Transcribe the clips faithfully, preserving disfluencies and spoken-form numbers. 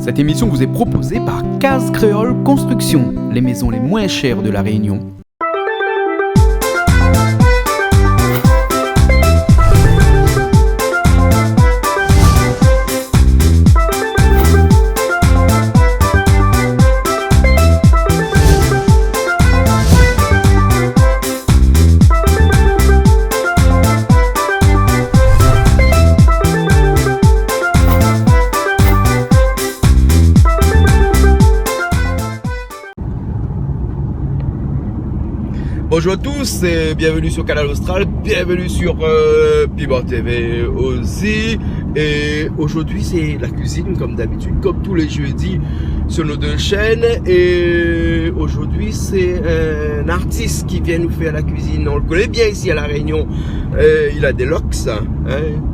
Cette émission vous est proposée par Case Créole Construction, les maisons les moins chères de La Réunion. Bonjour à tous et bienvenue sur Kanal Austral, bienvenue sur, euh, Piment T V aussi. Et aujourd'hui, c'est la cuisine, comme d'habitude, comme tous les jeudis, sur nos deux chaînes. Et aujourd'hui, c'est un artiste qui vient nous faire la cuisine. On le connaît bien ici à La Réunion. Euh, il a des locks, hein,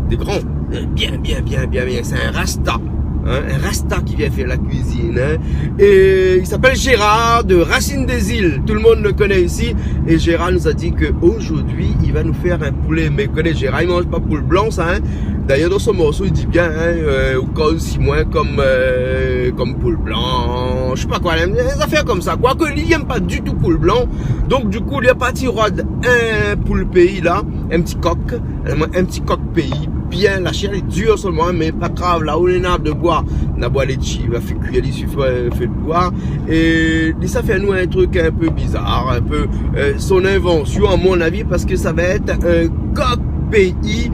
des grands. Euh, bien, bien, bien, bien, bien. C'est un rasta. Hein, un rasta qui vient faire la cuisine, hein. Et il s'appelle Gérard de Racine des Îles. Tout le monde le connaît ici. Et Gérard nous a dit que aujourd'hui, il va nous faire un poulet. Mais connais Gérard, il mange pas poule blanc, ça, hein. D'ailleurs, dans son morceau, il dit bien, hein, euh, ou koz si moin konm, euh, konm poule blanc, je sais pas quoi, des affaires comme ça. Quoique, li, li aime pas du tout poule blanc. Donc, du coup, li la parti rod in poul péi la, in ti kok, in ti kok péi, bien, la shèr lé dir solman, mé pa grav, la ou néna de boi, na boi létshi, va fé kui ali su fé, fé de boi. É li sa fé anou in trik in pé bizar, in pé, euh, son invansion, à mon avis, parce que ça va être un coq pays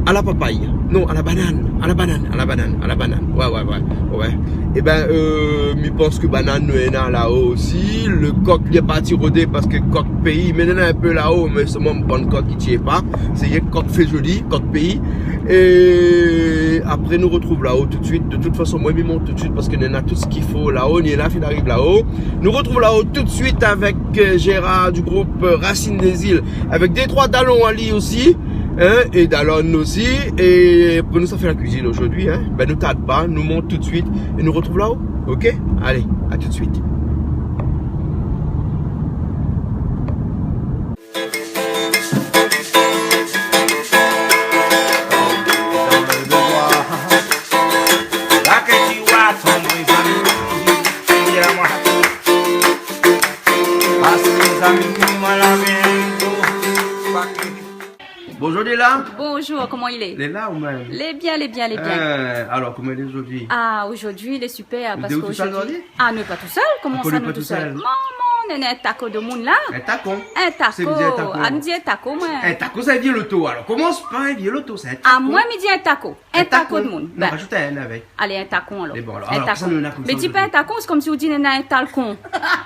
à la papaye. Non, à la banane, à la banane, à la banane, à la banane. Ouais, ouais, ouais, ouais. Eh ben, euh, mi pans ke banane nou néna la-o osi. Le kok li la parti rodé parske kok péi, mé néna in pé la-o, mé solman bann kok i tié pa. Sé yé kok fé zoli, kok péi. É apré nou retrouv la-o tout de suite. De tout fason, moin mi mont tout de suite parske néna tout sak i fo la-o, néna fine ariv la-o. Nou retrouv la-o tout de suite avèk, euh, Gérard du groupe, euh, Racine des Îles, avèk dé troi dalon ali osi, hein, é dalone osi. É pou nou sa fé la kuizine zordi, hein. Ben nou tard pa, nou mont tout de suite é nou retrouv la-o. OK ? Alé, à tout de suite. Bonjour Léla. Bonjour, koman i lé ? Léla ou mèm ? Lé bien, lé bien, lé bien. Euh, alor, koman i lé zordi ? Ah, zordi lé super. Ou lé tousèl zordi ? Ah, nou lé pa tousèl. Koman sa, nou lé pa tousèl ? Momon, néna in tako de moun la. In tako ? In tako. Sé bien in tako. Ah, nou di in tako, moin. In tako, sé in vié loto. Alor, komans pa in vié loto, sé in tako. Ah, moin mi di in tako. In tako de moun. Non, rajout in N avèk. Alé, in takon alor. Mé bon, alor, in takon. Mé di pa in takon, sé konmsi ou di néna in talkon.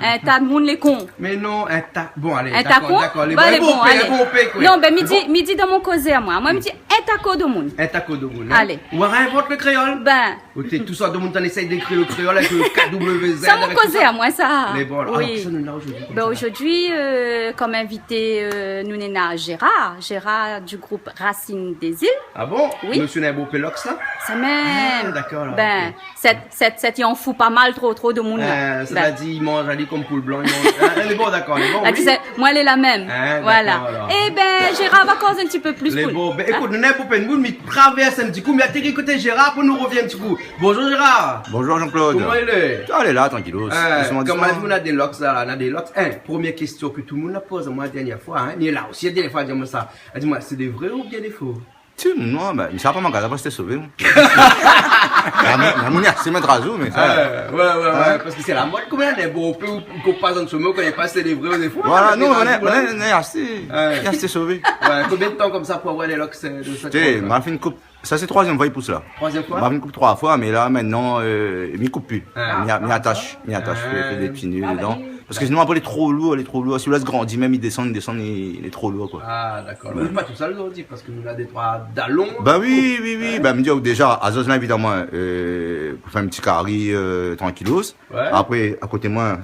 In ta de moun lé kon. Mé non, in ta-, bon, alé, in dakor, takon, dakor. Bon, alé, bon, alé. Non, ben, mi di, mi di dan mon kozé amoin. Moin mi di in tako de moun. In tako de moun, hein. Alé. Ou réinvant le kréol. Ben. OK, tout sa de moun, tann éséy dékri le kréol avèk le K W Z, sa mon kozé amoin sa. Mé bon, alor, oui. Sa nou néna zordi konmsa ? Ben, zordi, euh, kom invité, euh, nou néna Gérard, Gérard du groupe Racine des Îles. Ah bon ? Oui. Mésyé néna in bo pé lok sa ? Sa mèm. Ah, dakor, alor, OK. Ben, sèt, sèt, sèt, i an fou pa mal tro, tro de moun la. Euh, ben. Sétadir, i manz ali konm poul blan, i manz. Hein, lé bon, dakor, lé bon, oui. Moin lé la mèm. Hein, voilà. Dakor, alor. Eh ben, Gérard va koz in ti pé plis pou nou. Lé bon. Ben, ékout, nou néna in bo pé moun, mi travèrs in ti kou, mi atéri koté Gérard pou nou rovien in ti kou. Bonjour Gérard. Bonjour Jean-Claude. Koman i lé ? Sa va, lé la, trankilou. Euh, dousman, koman dousman. Ou néna dé lok sa la, néna dé lok. Hein, promié késtion ke tout le moun la poz amoin la dernièr foi, hein. Néna osi la dernièr foi, di amoin sa. Di amoin, sé dé vré oubien dé fo ? Ti, non, ben, mi sa pa man gaz, apré sété sové, moin. La moun, la moun, sé mèt razou, mé sa. Euh, ouais, ouais, ouais, parske sé la mod, koman i lé, bon, ou pé, ou, ou pa zan somo, ou koné pa si sé dé vré ou dé fo, voilà, mé non, sé mèt razou, moin, hein. Moin, moin, moin, acheté, ouais, acheté sové. Ouais, konbien de tan konmsa pou avoir dé lok, euh, de sèt... Té, moin la fine koup. Sa sé troizièm foi i pous la. Troizièm foi ? Moin la fine koup troi foi, mé la, mintnan, euh, mi koup pi. Ah. Mi a-, mi atash, mi atash, ah, mi fé dé ti nèr dedan. Parske sinon, apré, lé tro lour, lé tro lour. Si ou lès grandi, mèm i désann, i désann, i, lé tro lour, koi. Ah, dakor. Ouais. Ou lé pa tousèl zordi, parske nou néna dé troi dalon. Ben oui, oui, oui. Ouais. Ben, mi di aou déza, azot la invit amoin, euh, pou fé in ti kari, euh, trankilou. Ouais. Apré, a koté moin,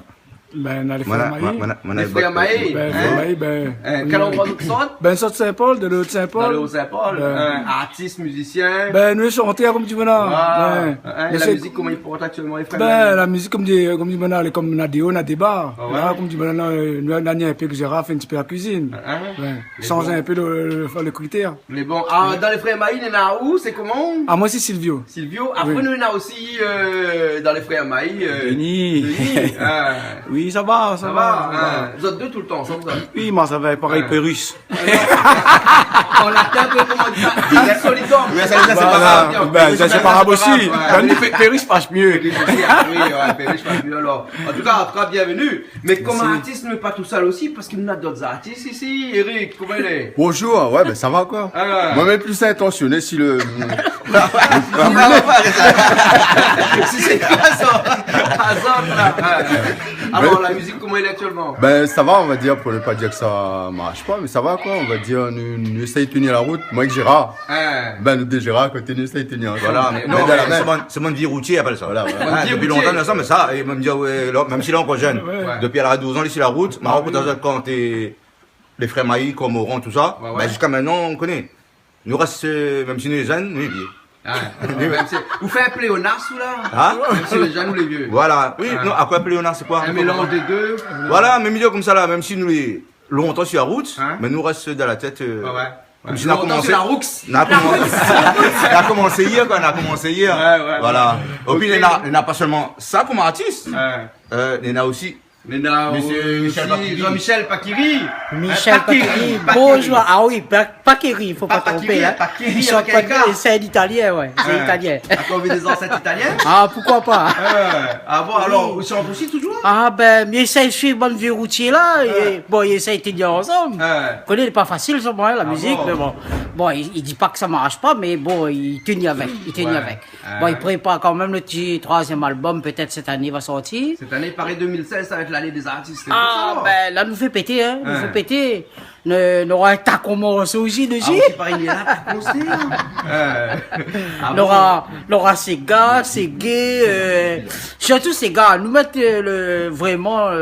Ben, na lé frèr Maï. Lé frèr Maï, ben, nou sort Sin-Pol, dan lé O Sin-Pol. Artis, mizisien. Ben, nou lé shantèr, konm di banna. La mizik, koman i port aktièlman, lé frèr Maï ? Ben, la mizik, konm di, konm di banna, lé konm na dé o, na dé ba. La, konm di banna, nou, nou la ni in pé ke Gérard fé in ti pé la kuizine. Ben, shanj in pé le, le, le kritèr. Mé bon, dan lé frèr Maï, néna ou, sé koman ? Ah, moin sé Silvio. Silvio. Apré, nou néna osi, dan lé frèr Maï, Denis. Oui, sa va, sa va. Zot dé toultan ansanm, sa ? Oui, mé sa va, parèy, Pérusse. An latin, koman i di sa ? Solidum. Oui, sa, sa, sé pa grav. Ben, sa, sé pa grav osi. Ben, Pérusse i pas myé. Pérusse i pas myé, alor. An tou ka, an tou ka, bienvenu. Mé kom artis, nou lé pa tousèl osi, parske nou néna dot artis isi. Eric, koman i lé ? Bonjour, ouais, ben, sa va, koi. Moin, mé plis intansioné si le, si sé pa sa. Alor, la mizik, koman i lé aktièlman ? Ben, sa va, on va dir, pou ne pa dir ke sa marsh pa, mé sa va, koi. On va dir, nou, nou éséy tenir la rout. Moin èk Gérard. Ben, nou dé Gérard, koté nou éséy tenir ansanm. Voilà, mé non, mé sé bann, sé bann vi routié, i apèl sa. Voilà, voilà. Dopi lontan, sa, mé sa, é mèm dir, mèm si lé ankor jenn. Dopi la douz an, li lé si la rout, ma rankont azot kan té lé frèr Maï, Komoran, tousa. Ben, ziska mintnan, ou koné. Nou rès, mèm si nou lé jenn, nou lé vié. Ou fé in pléonas, ou la ? Mèm si nou lé jenn, nou lé vié. Voilà. Oui, non, apré pléonas, sé koi ? In mélanz dé dé. Voilà, mé mi di konmsa la, mèm si nou lé lontan si la rout, mé nou rès dan la tèt, konm si nou la komansé, nou la komansé yèr, koi, nou la komansé yèr. Voilà. Épi, néna, néna pa sèlman sa kom artis. Néna osi Mé na osi Michel Pakiri. Michel Pakiri. Bonjour. Ah oui, Pakiri, fo pa tronpé, Pakiri, hein. Pakiri, sé in italien, ouais. Sé italien. Ankor vi dé zansèt italien ? Ah, poukoi pa ? Ah bon, alor, i shant osi touzour ? Ah ben, mi éséy suiv bann vi routié la, é bon, i éséy tenir ansanm. Koné, lé pa fasil, sa, moin, la mizik, mé bon. Bon, i, i di pa ke sa marsh pa, mé bon, i tien avèk, i tien avèk. Bon, i prépar kanmèm le ti troizièm album, pétèt sèt ané va sorti. Sèt ané, i paré dé mil sèz, sa va èt lané dé zartis. Ah ben, la, nou fé pété, hein, nou fé pété. Nou, nou nora in tako morso osi desi. Ah, ou paré, li lé la, pa konsèr. Nou nora, nou nora séga, ségé, sirtou séga. Nou mèt le, vréman,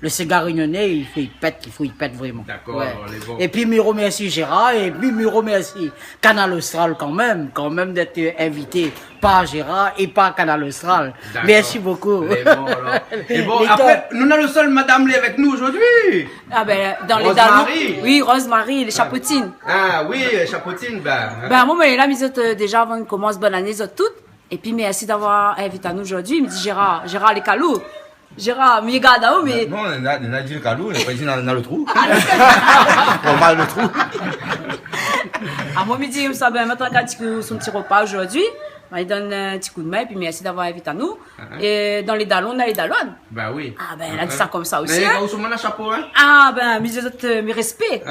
le séga rényoné, i fo i pèt, i fo i pèt vréman. Dakor, alor, lé bon. Épi, mi romèrsi Gérard, épi mi romèrsi Kanal Austral kanmèm, kanmèm d'èt invité par Gérard é par Kanal Austral. Dakor. Mèrsi bokou. Lé bon, alor. É bon, apré, nou néna le sèl madam lé avèk nou zordi. Ah ben, dan lé dalon. Rosemary. Oui, Rosemary, lé shapotine. Ah oui, shapotine, ben. Ben, moin, mé la, mi di azot, déza, avan de komans, bone ané azot tout. Épi, mèrsi d'avoir invit anou zordi. Mi di Gérard, Gérard lé kalou. Gérard, mi gard aou, mé... Non, na, na di kalou, na pa di na, na le trou. Normal, le trou. Ah, moin, mi di sa, ben, mi atann gard son ti repa zordi. Ma donn in ti koudmin, épi mèrsi d'avoir invit anou. É dan lé dalon, na lé dalone. Ben oui. Ah ben, la di sa konmsa osi, hein. Mé ou sou mon shapo, hein. Ah ben, mi di azot, mi rèspé.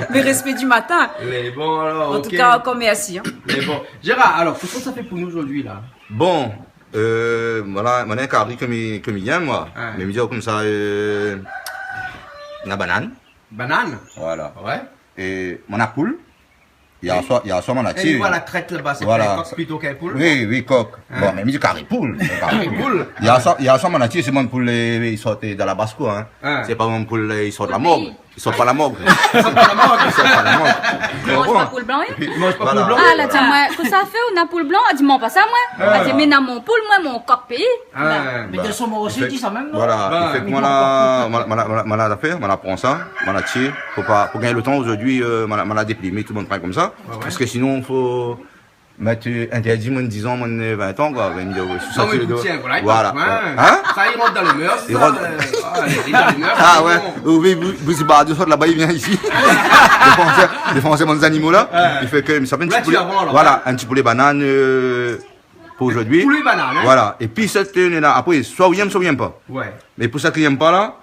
Mi rèspé di matin. Lé bon, alor, ok. An tou ka, ankor mèrsi, hein. Lé bon. Gérard, alor, kosa ou sa fé pou nou zordi, la ? Bon, Euh, voilà, moin néna in kari ke mi, ke mi yèm, moin. Mé mi di konmsa, euh, na banane. Banane ? Voilà. Ouais. É moin na poul. Yèr soir, yèr soir, moin la tié. É voilà, la krèt laba, sé kok plito k'in poul ? Oui, oui, kok. Bon, mé mi di kari poul. Kari poul. Yèr soir, yèr soir, moin la tié, sé bann poul, i sort dan la basse-cour, hein. Sé pa bann poul, i sort la morgue. I sort pa la morgue. I sort pa la morgue. I manz pa poul blan, hein ? I manz pa poul blan. Ah, la di amoin, kosa i fé, ou na poul blan ? La di, mé non, pa sa, moin. La di, mé na mon poul, moin, mon kok péi. Mé de son mot osi, i di sa mèm, non ? Voilà. I fé ke moin la, moin la, moin la, moin la, moin la fé, moin la pran sa, moin la tié, pou pa, pou gingn le tan zordi, moin la, moin la déplimé tout bann trin konmsa. Parske sinon, fo mèt, euh, intèrdi, moin, dizon, moin, euh, vin an, koi. Mé, euh, sou sa, non, mé ou tien, voilà, hein ? Sa i rant dan lé mèrs, sa, euh, voilà, i rant dan lé mèrs, ah ouais, mé bon. Ou, ou, ou, ou, ou, ou, laba, i vien isi. Défans, défans bann zanimo la. I fé ke, sa fé in ti poulé, voilà, in ti poulé banane, euh, pou zordi. Poulé banane, hein ? Voilà. Épi, sèt, euh, la, apré, soi ou yèm, soi ou yèm pa. Ouais. Mé pou sak i yèm pa la,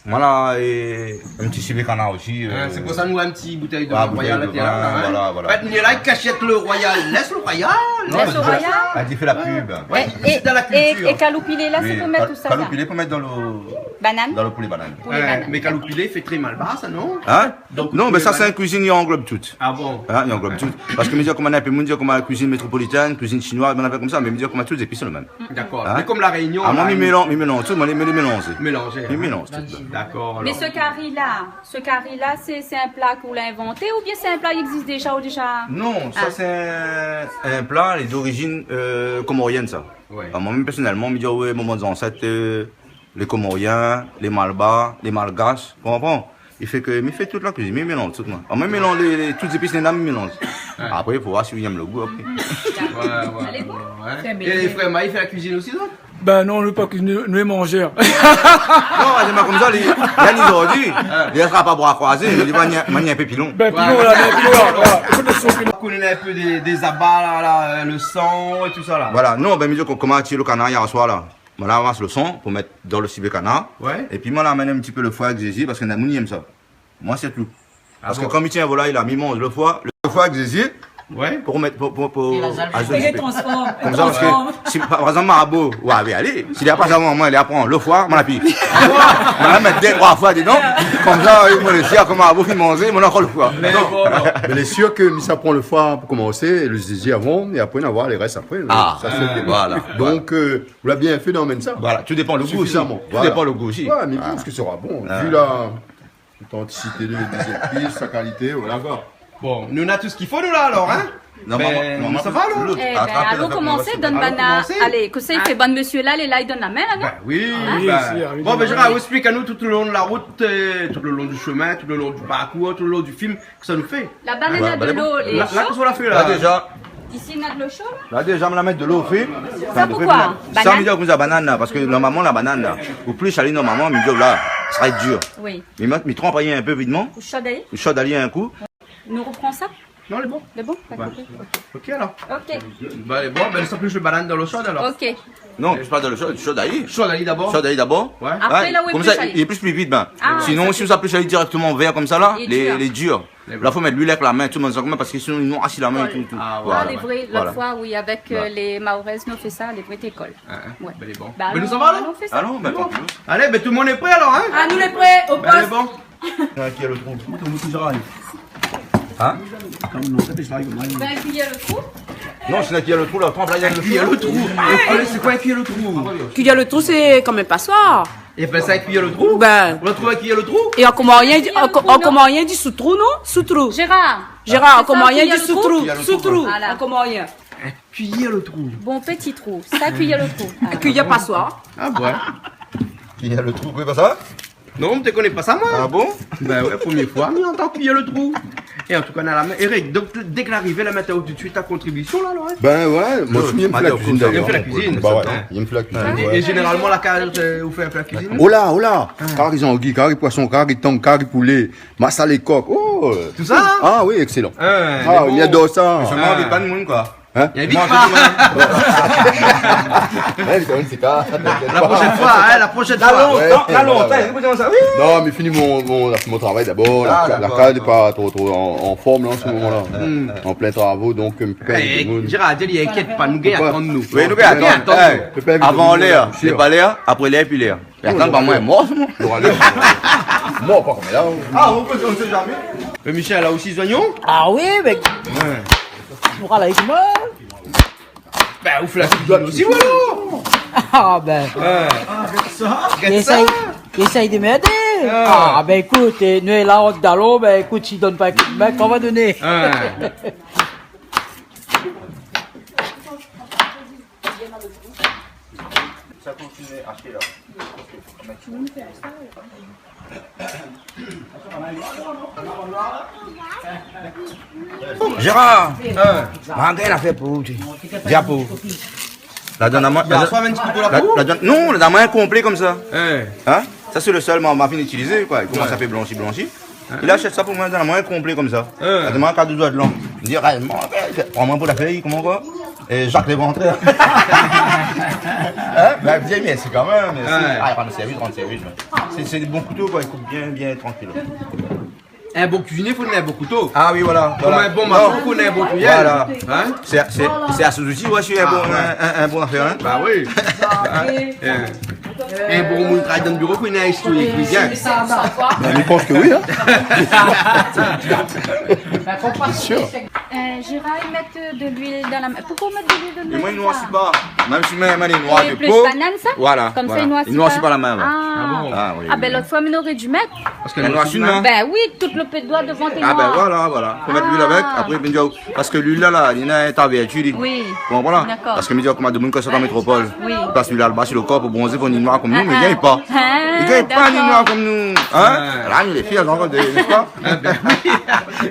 Voilà, é in ti sivé kanar osi, euh, sé pou sa nou néna in ti boutèy de vin Royal, boutèy de vin, voilà. An fèt, nou lé la, kashèt le Royal. Lès le Royal. Lès le Royal. La di fé la pub. Ouais, é, sé dan la kiltir. É, é kaloupilé la, sé pou mèt ousa, kaloupilé pou mèt dan le, Banane ? Dan lo poulé banane. Poulé banane. Mé kaloupilé i fé tré malbar sa, non ? Hein ? Non, mé sa sé in kuizine i anglob tout. Ah bon ? Hein, i anglob tout. Parske mi di aou koman, in pé moun i di aou koman kuizine métropolitèn, kuizine shinoi, bann nafèr konmsa, mé mi di aou koman tout zépis lé mèm. Dakor. Hein ? Mé kom La Rényon, mi mélanz, mi mélanz tout, mi mélanz tout. Mélanzé. Dakor, alor. Mé se kari-la, se kari-la, sé, sé in pla ke ou la invanté oubien sé in pla i égzis déza ou déza ? Non, sa sé in, in pla, lé dorizine, euh, komorièn sa. Ouais. Moin mèm pèrsonèlman, mi di aou, ouais, momon zansèt, euh, lé Komorien, lé Malbar, lé Malgash, ou konpran ? I fé ke, mi fé tout la kuizine, mi mélanz tout, moin. An mèm mélanz lé, lé, tout zépis néna, mi mélanz. Ouais. Apré, fo oir si ou yèm lo gou, apré. Ouais, ouais. Alé, bon. Ouais. É frèr Maï i fé la kuizine osi, non ? Ben non, nou pa kuizine, nou lé manzèr. Non, sé pa konmsa, li, li la di zordi, li sra pa bra kroizé, li va ni, va ni in pé pilon. Ben, pilon, la, ben, pilon, la, voilà. Ékout lo son. Ou koné in pé dé, dé zaba, la, la, euh, lo san é tousa, la. Voilà, non, ben, mi di aou koman la tir lo kanar yèr soir, la. Moin la ramas lo san pou mèt dan lo sivé kanar. Ouais. Épi moin la amenn in ti pé lo foi èk zézi, parske néna moun i yèm sa. Moin sé tou. Ah bon ? Parske kan mi tié in volay la, mi manz lo foi, lo foi èk zézi. Ouais. Pou mèt, pou, pou, pou, é la zalbé. Fé transform. Konmsa, parske si, par, par égzanp, Marbo, ouais, alé, si li la pa sa, moin, moin, li la pran lo foi, moin la pi. Ah bon ? Moin la mèt dé, troi foi dedan. Konmsa, euh, moin lé sir, kan Marbo fine manzé, moin néna ankor lo foi. Mé bon, alor. Mé lé sir ke mi sa pran lo foi pou komansé, lo zézi avan, é apré, nou va oir lo rès apré. Ah, sa sé bien. Voilà. Donk, euh, Ou la bien fé d'amenn sa. Voilà, tout dépan lo gou osi. Sifizaman. Tout dépan lo gou osi. Ouais, mé mi pans ke sra bon. Vu la otantisité dé, dé zépis, sa kalité, voilà koi. Bon, nou néna tout sak i fo, nou, la, alor, hein ? Normalman, ben, normalman, sa va, alor ? Lot, eh ben, alon komansé, donn bann la, alé, kosa i fé, bann mésyé la, lé la, i donn la min, la, non ? Ben oui, hein ? Bon, ben, Gérard, ou ésplik anou tout lo lon de la rout, euh, tout lo lon du shomin, tout lo lon du parkour, tout lo lon du film, kosa nou fé. La banane, la, de lo, lé sho. La, kosa ou la fé la ? La, déza. Isi, néna de lo sho, la ? La, déza, mi la mèt de lo o fé. Sa, poukoi ? Sa, mi di aou koman sa, banane la, parske normalman, la banane la, ou plish ali normalman, mi di aou la, sa va èt dir. Oui. Mi mèt, mi tranp ali in pé vitman. Ou shod ali ? Ou shod ali in kou. Nou ropran sa ? Non, lé bon. Lé bon ? Ouais. Dakor. Ok, alor. Ok. Ben, lé bon, ben, sa plish lo banane dan lo sho, alor. Ok. Non, mi plish pa dan lo sho, shod ali. Shod ali dabor. Shod ali dabor. Ouais. Apré, la, ou plish ali. Konmsa, li plish pli vit, ben. Ah, sinon, si ou sa plish ali dirèkteman vèr konmsa la, lé, lé dir. Lé bon. La, fo mèt luil èk la min, tout lo moun, parske sinon, i noir asi la min é tout, tout. Ah, ouais. Voilà. Ah, lé vré, lot foi, oui, avèk, euh, lé Maorèz, nou fé sa, lé vré té kol. Ouais. Ben, lé bon. Ben, alon, nou sava, alor ? Alon, ben, alon, fé sa. Alé, ben, tout lo moun lé pré, alor, hein ? Ah, nou lé pré, o post. Ben, lé bon. Néna ki lé lo trou ? Hein ? Atann, non, sa fé sa, koman ? Ben, ki lé lo trou ? Non, sé néna ki lé lo trou, la, tranp la, néna ki lé lo trou. Ah, mé sé koi ki lé lo trou ? Ki lé lo trou, sé kom in pasoir. É ben, sa, ki lé lo trou ? Ben. Ou la trouv ki lé lo trou ? É an komorien, an ko-, an komorien i di sou trou, non ? Sou trou. Gérard. Gérard, an komorien i di sou trou. Sou trou. Voilà. An komorien. Ki lé lo trou ? Bon, ti trou. Sa, ki lé lo trou. Ki lé pasoir. Ah ouais. Ki lé lo trou, ou koné pa sa ? Non, mi té koné pa sa, moin. Ah bon ? Ben ouais, promié foi mi antann ki lé lo trou. É an tou ka, nou la min. Eric, donk, dé ke la arivé, la mèt tout suit ta kontribision la, alor, hein ? Ben ouais, moin, mi yèm fé la kuizine, dayèr. Ou yèm fé la kuizine ? Bah ouais, mi yèm fé la kuizine, ouais. É, é zénéralman, la kaz, euh, ou fé in pla kuizine ? Oh la, oh la. Hein ? Kari zangi, kari poison, kari tang, kari poulé, masalé kok. Oh, euh, tout sa, hein ? Ah oui, excellent. Hein, ah, mi ador sa. Mé solman, avèk pa de moun, koi. Hein ? Moin, pa. Ouais, vitamin C, t'inquiète pas. La prochaine fois, hein, la prochaine fois. Ouais. Non, mé fini mon, mon, mon travay dabor. Ah, la, la kaz lé pa tro, tro an, an form, la, an se moman-la. An plin travo, donk, euh, mi pé pa... Eh, Gérard, di ali, inkièt pa, nou gingn atann, nou. Oui, nou gingn atann. Nou gingn atann, nou. Avan lèr, lé pa lèr, apré lèr, pi lèr. Mé atann, pa moin, mor, moin. Mor, pa konm la. Ah, on peut, on sait jamais. Mé Michel, la osi, zoignon ? Ah oui, mé... Ouais. Ou la la èk moin. Ben, ou fé la kuizine osi, voilà. Ah ben. Ouais. Gèt sa. Li éséy, li éséy démèrdé. Ah. Ah ben, ékout, euh, nou lé la, on dalon, ben, ékout, si i donn pa in koudmin, koman doné ? Ouais. Sa kontinié ashté la. Gérard, hein, ma gingn in nafèr pou ou, ti. Vien pou ou. La donn amoin, la donn, la donn, non, la donn amoin in konplé konmsa. Hein ? Hein ? Sa sé lo sèl ma, ma fine itilizé, koi. I komans in pé blanshi, blanshi. Hein ? Li ashèt sa pou moin, donn amoin in konplé konmsa. Hein. Li di amoin, kado doi de lan. Mi di, réèlman, pran amoin pou la fèy, koman, koi ? É Jacques Léventreur. Hein ? Ben, bien, mèrsi kan mèm, mèrsi. Ouais. Ah, rann sèrvis, rann sèrvis, ouais. Sé, sé dé bon kouto, koi, i koup bien, bien trankil. In bon kuizinié, fo néna in bon kouto. Ah oui, voilà, voilà. Konm in bon mason, fo néna in bon kouiyèr. Voilà. Hein ? Sé, sé, sé a son zouti, ouais, sé in bon, in, in, in bon nafèr, hein. Bah oui. Hein ? In bon moun i travay dan biro, fo néna istri, i ékri bien. Bin, mi pans ke oui, in. Bien sir. Euh, Gérard, ils mettent de l'huile dans la main. Pourquoi mettre de l'huile dans la main ? Mé moin, i noirsi pa. Mèm si moin lé noir de po. Voilà, voilà. Comme ça, il noircit pas. I noirsi pa la min, ouais. Ah. Ah bon ? Ah oui, oui. Ah bin, lot foi, mi noré du mèt. Parske i noirsi la min. Bin oui, tout le pé d'doi dovan té noir. Ah bin voilà, voilà. Fo mèt luil avèk, apré, bin, parske luil la, la, li néna in ta vèrti, li. Oui. Ou konpran la ? D'accord. Parske mi di aou, koman, demoun i sort an métropol. Oui. I pas luil la, laba, si lo kor, pou bronzé, pou ni noir konm nou, mé i gingn pa. Ah, d'accord. I gingn pa ni noir konm nou. In ? La, nou lé fièr, donk, de, n'est-ce pas ? Ah bin oui.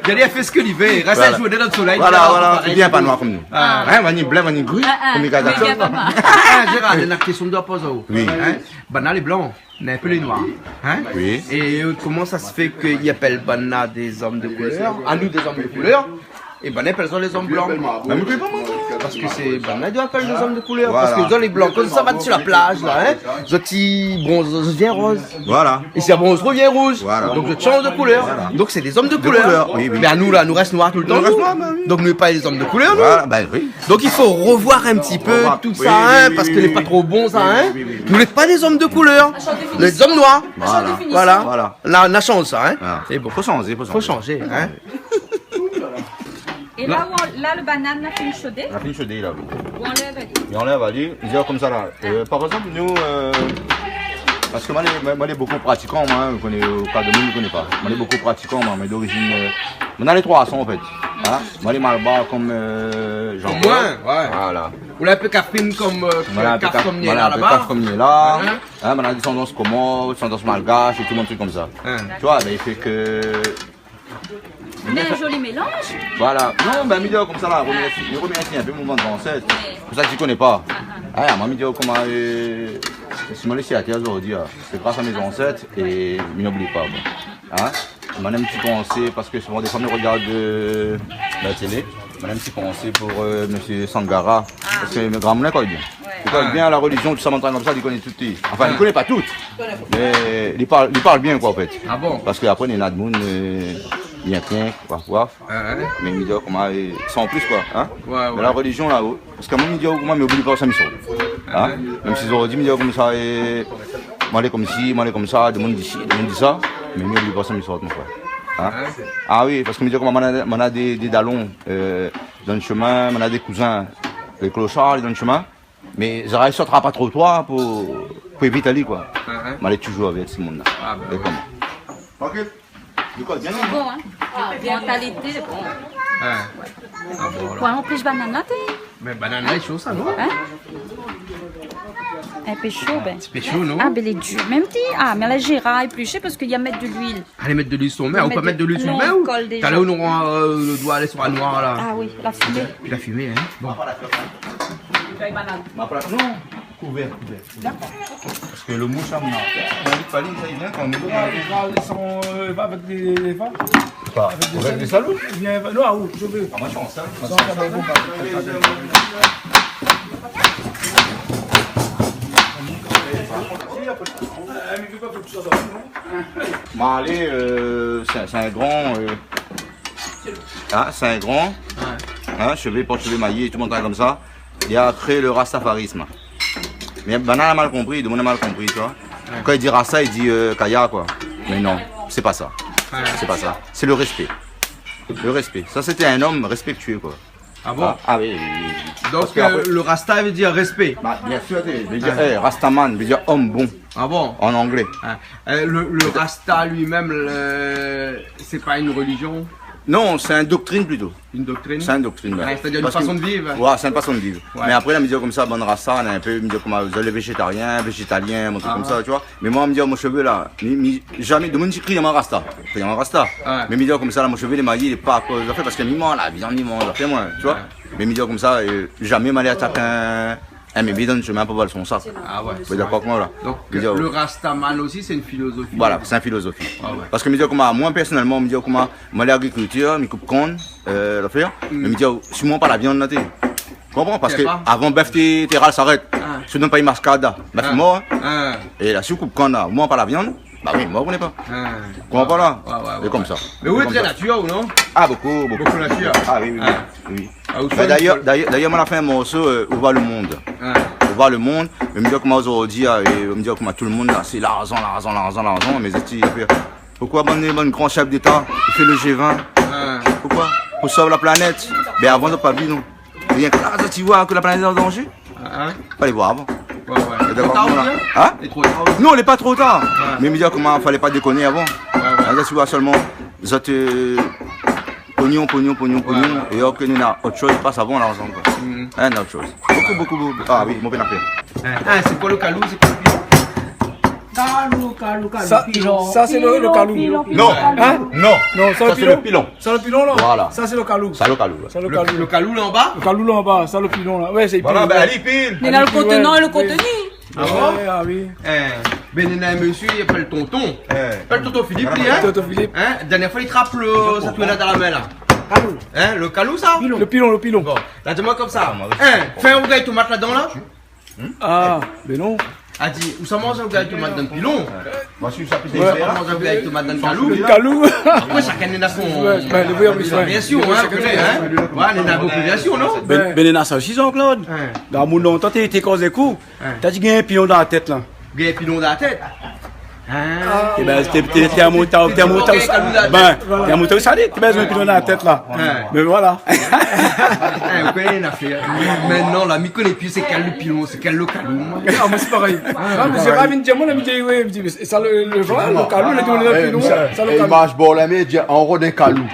Gard, li fé sak li vé. Rès a zourné dan lo solèy, voilà, voilà. I vien pa noir konm nou. Ah. In, va ni blé, va ni gri, konm i gard sa. Ah, Gérard, néna in késtion mi doi poz aou. Oui. In ? Banna lé blan. Néna in pé lé noir, in ? Oui. É, euh, koman sa i fé ke i apèl banna dé zom de koulèr, anou dé zom de koulèr, é banna i apèl sa lé zom blan ? Bin, mi koné pa, moin. Parske sé banna i doi apèl dé zom de koulèr, voilà. Parske zot lé blan, kan zot i sava si la plaz la, in, zot i bronz, zot i vien roz. Voilà. É si i bronz tro, i vien rouz. Voilà. Donk zot i sanz de koulèr. Voilà. Donk sé dé zom de koulèr. De koulèr, oui, oui. Mé anou la, nou rès noir toultan, nou. Nou rès noir, bin oui. Donk nou lé pa dé zom de koulèr, nou. Voilà, bin oui. Donk i fo revoir in ti pé tout sa, in, parske lé pa tro bon sa, in. Oui, oui, oui. Nou lé pa dé zom de koulèr. Nou lé dé zom noir. Voilà. Voilà. Voilà. La, nou la sanz sa, in. Voilà. Sé bon. Fo sanzé, fo sanzé. Fo sanzé, in. É la, ou, la, lo banane la fine shodé. La fine shodé, la, oui. Ou anlèv ali. É anlèv ali. I di konmsa la. Euh, par égzanp, nou, euh, parske moin lé, moin, moin lé bokou pratikan, moin, ou koné, euh, pa demoun i koné pa. Moin lé bokou pratikan, moin, mé d'orizine, euh, moin néna lé troi san, an fèt. In ? Moin lé malbar konm, euh, Jean-Paul. Konm moin, ouais. Voilà. Ou lé in pé kafrine konm, euh, kaf konm mi lé la, laba. Voilà, in pé kaf konm mi lé la. In ? In, moin néna désandans komor, désandans malgash, é tout bann trik konmsa. In. Tu vois, bin, i fé ke Mé in zoli mélanz. Voilà. Non, bin, mi di aou konmsa la, mi romèrsi, mi romèrsi in pé mon bann zansèt. Ouais. Pou sak i koné pa. Ah, ah. Ah, moin, mi di aou koman, euh, si moin lé si atèr zordi, in, sé gras a mé zansèt é mi oubli pa, bon. In ? Moin néna in ti pansé, parske souvan, défoi, mi rogard, euh, la télé. Moin néna in ti pansé pou, euh, mésyé Sangara. Ah. Parske mé gramoun la i koné bien. Ouais. I koné bien la relizion, tout sa, bann trik konmsa, li koné tout, li. Anfin, li koné pa tout. Mé li parl, li parl bien, koi, an fèt. Ah bon ? Parske apré, néna demoun, euh, bien, bien, koi, koi. Ah, ouais. Mé mi di aou koman, euh, san plis, koi, in ? Ouais, ouais. Mé la relizion, la, oh, parske moin, mi di aou koman, mi oubli pa ousa mi sort. In ? Ouais. Mèm si zordi, mi di aou konmsa, euh, moin lé konmsi, moin lé konmsa, demoun di si, demoun di sa, mé mi oubli pa ousa mi sort, mon frèr. In ? Ouais. Ah oui, parske mi di aou koman, moin néna, moin néna dé, dé dalon, euh, dan lo shomin, moin néna dé kouzin, lé kloshar, dan lo shomin. Mé zot i sort pa tro loin pou, pou évit ali, koi. Ah, in. Mé alé touzour avèk sé moun-la. Ah, bin oui. Koman ? Trankil. Li koz bien, non ? Bon, in. Mantalité, bon. Ah. Ah, bon, alor. Koi, ou éplis banane la, té ? Mé banane la, lé sho sa, non ? In ? In pé sho, bin. In ti pé sho, non ? Ah, bin, lé dir. Mèm ti, ah, mé la, Gérard i éplis parske li la mèt de luil. Alé mèt de luil su son min, ou pèd mèt de luil su lo min, ou ? Mèt de, non, kol déza. Talèr nou nora, euh, lo doi alé su la noir la. Ah oui, la fimé. Pi la fimé, in. Bon. Ma plat, non. Kouvèr, kouvèr. Dakor. Parske lo moush la, moin, moin di pa li, sa i vien kan nou... Ah, lé gran, i son, euh, pa avèk dé, dé, pa avèk dé salouk. Avèk dé salouk ? Vien, non, ah, ou, je veux. Ah, moin, mi sava. San salouk. Malé, euh, sé, sé in gran, euh, in, sé in gran, ouais, in, shové, port shové mayé, tout bann trik konmsa. Li la kréé lo rastafarism. Mé banna la mal konpri, demoun la mal konpri, tu vois. Ouais. Kan i di rasta, i di, euh, kaya, koi. Mé non, sé pa sa. Ouais. Sé pa sa. Sé lo rèspé. Lo rèspé. Sa, sété in om rèspèktié, koi. Ah bon ? Ah, ah oui, oui, oui, oui. Donk, parske, euh, apré, lo rasta i vé dir rèspé. Ba, bien sir, i vé dir, eh, rastaman, i vé dir om bon. Ah bon ? An anglé. Ah. Euh, lo, lo rasta li mèm, lo, sé pa in relizion ? Non, sé in doktrine plito. In doktrine ? Sé in doktrine, ouais. Ouais, sétadir in fason de viv. Parske, ouais, sé in fason de viv. Ouais. Mé apré, la, mi di konmsa, bann rasta, néna in pé, mi di koman, zot lé véjétarien, véjétalien, in trik konmsa, tu vois. Mé moin, mi di, mon shové la, mi, mi, zamé demoun i kri amoin rasta. Kri amoin rasta. Ouais. Mé mi di konmsa la, mon shové lé mayé, lé pa akoz zafèr, parske mi manz la viann, mi manz zafèr, moin, tu vois. Ouais. Mé mi di konmsa, euh, zamé ma alé atak in, in bébé dan lo shomin pou vol son sak. Ah ouais. Ou lé dakor avèk moin, la ? Donk, lo rastaman osi, sé in filozofi. Voilà, sé in filozofi. Ah ouais. Parske mi di koman, moin, pèrsonèlman, mi di koman, moin lé agrikiltèr, mi koup kann, euh, zafèr. Mm. Mé mi di, si moin manz pa la viann, la, té, konpran, parske avan, bèf té, té ral sarèt. Ah. Si ou donn pa in maskad, bèf mor, in. Ah. É la, si ou koup kann la, ou manz pa la viann, ba oui, mor, ou koné pa. Ah. Konpran la ? Ouais, ouais, ouais. É konmsa. Mé ou lé trè natir, ou non ? Ah, bokou, bokou. Bokou natir. Ah oui, oui, oui. Ah. Oui. Ah, ou... Ba, fé in dayèr, dayèr, dayèr, moin la fé in morso, euh, Ou voi lo monn. Ah. Voir le monde, mé mi di koman zordi, é mi di koman tout le monde la, sé larzan, larzan, larzan, larzan, mé zot i fé, poukoi bann, bann gran shef d'Éta i fé le G vingt ? Oué. Poukoi ? Pou sov la planèt. Mé avan, zot la pa vi, non ? Rienk la, zot i voi ke la planèt lé an danzé. Oué. Fo alé voir avan. Oué, oué. Lé tro tar, la. Hein ? Lé tro tar. Non, lé pa tro tar. Oué. Mé mi di koman, falé pa dékoné avan. Oué, oué. La, zot i voi solman, zot, euh, pognon, pognon, pognon, pognon. Oué, oué. É alor ke nou néna ot shoz i pas avan larzan, koi. Mhm. Hein, ot shoz. Bokou, bokou, bokou. Ah oui, mové nafèr. Hein, hein, sé koi le kalou, sé koi le pilon ? Kalou, kalou, kalou, sa, pilon, sa, sé le, le pilon, kalou. Pilon, pilon, kalou. Non, non, sa, sé le pilon. Sa, le pilon, la. Voilà. Sa, sé le kalou. Sa, le kalou, oué. Sa, le kalou. Le kalou la anba ? Le kalou la anba, sa, le pilon, la. Oué, sé pilon. Voilà, bin, alé, pil. Mé na le kontenu, le kontenu. Ah bon ? Oué, ah oui. Eh, bin, néna in mésyé, i apèl Tonton. Eh. I apèl Tonton Philippe, li, hein ? Tonton Philippe. Hein ? Dernièr foi, li trap le, sa, toué la dan la min, la. Kalou. Hein ? Le kalou, sa ? Le pilon, le pilon. Bon, la, di amoin konmsa. Hein, fé in rougay tomat ladan, la. Ah, bin non. A di, ou sa manz rougay tomat dan pilon ? Moin, si sa pé... Ou sa manz rougay tomat dan kalou ? Kalou. Apré, shakinn néna son... Oué, bin, oui, oui, oui. Bien sir, hein, ou koné, hein. Oué, néna bokou, bien sir, non ? Bin, bin, néna sa osi, Jean-Claude. Hein. Dan mon lontan, té, té koz in kou. Hein. Té di, gingn pilon dan la tèt, la. Gingn pilon dan la tèt. Ah. É bin, té, té, té amoin, té, té amoin, té, bin, té amoin, té, sa, té, té bézoin pilon dan la tèt, la. Oué. Mé voilà. Eh, ou koné, na fé, mintnan, la, mi koné pi sé kèl le pilon, sé kèl le kalou, moin. Ah, moin, sé parèy. Ah, mé sé pa vin di amoin, la, mi di, oué, mi di, mé sa, le, le vré, le kalou, le, le pilon, sa, le kalou. Imaz, bon, la, mé di, an gro, in kalou.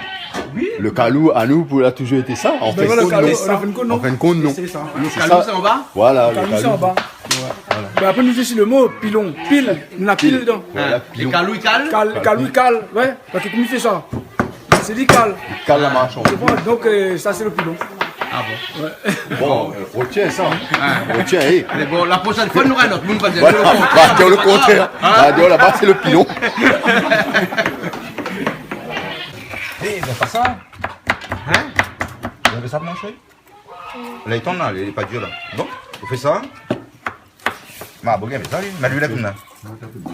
Oui. Le kalou, anou, pou, la touzour été sa. Bin voilà, kalou, an fin de kont, non. An fin de kont, non. Sé sa. Le kalou, sé anba ? Voilà, le kalou, sé anba. Oué. Voilà. Bin, apré, nou di osi le mo pilon. Pil. Nou na pil dedan. Voilà, pilon. É kalou, i kal ? Kal, kalou, i kal. Oué. Parske koman i fé sa ? Sé li i kal. I kal la marsh. Ou konpran ? Donk, euh, sa, sé le pilon. Ah bon ? Oué. Bon, euh, rotien sa. Ah. Rotien, eh. Mé bon, la proshèn foi, nou nora in ot moun va di le kontrèr. Voilà, va di le kontrèr. Hein ? Va di laba, sé le pilon. Eh, bin, pa sa. Hein ? Ou la vi sa, mon shéri ? La, i tourn la, lé pa dir la. Bon, ou fé sa. Ma, bon, mé sa, oui, mé luil la, koméla.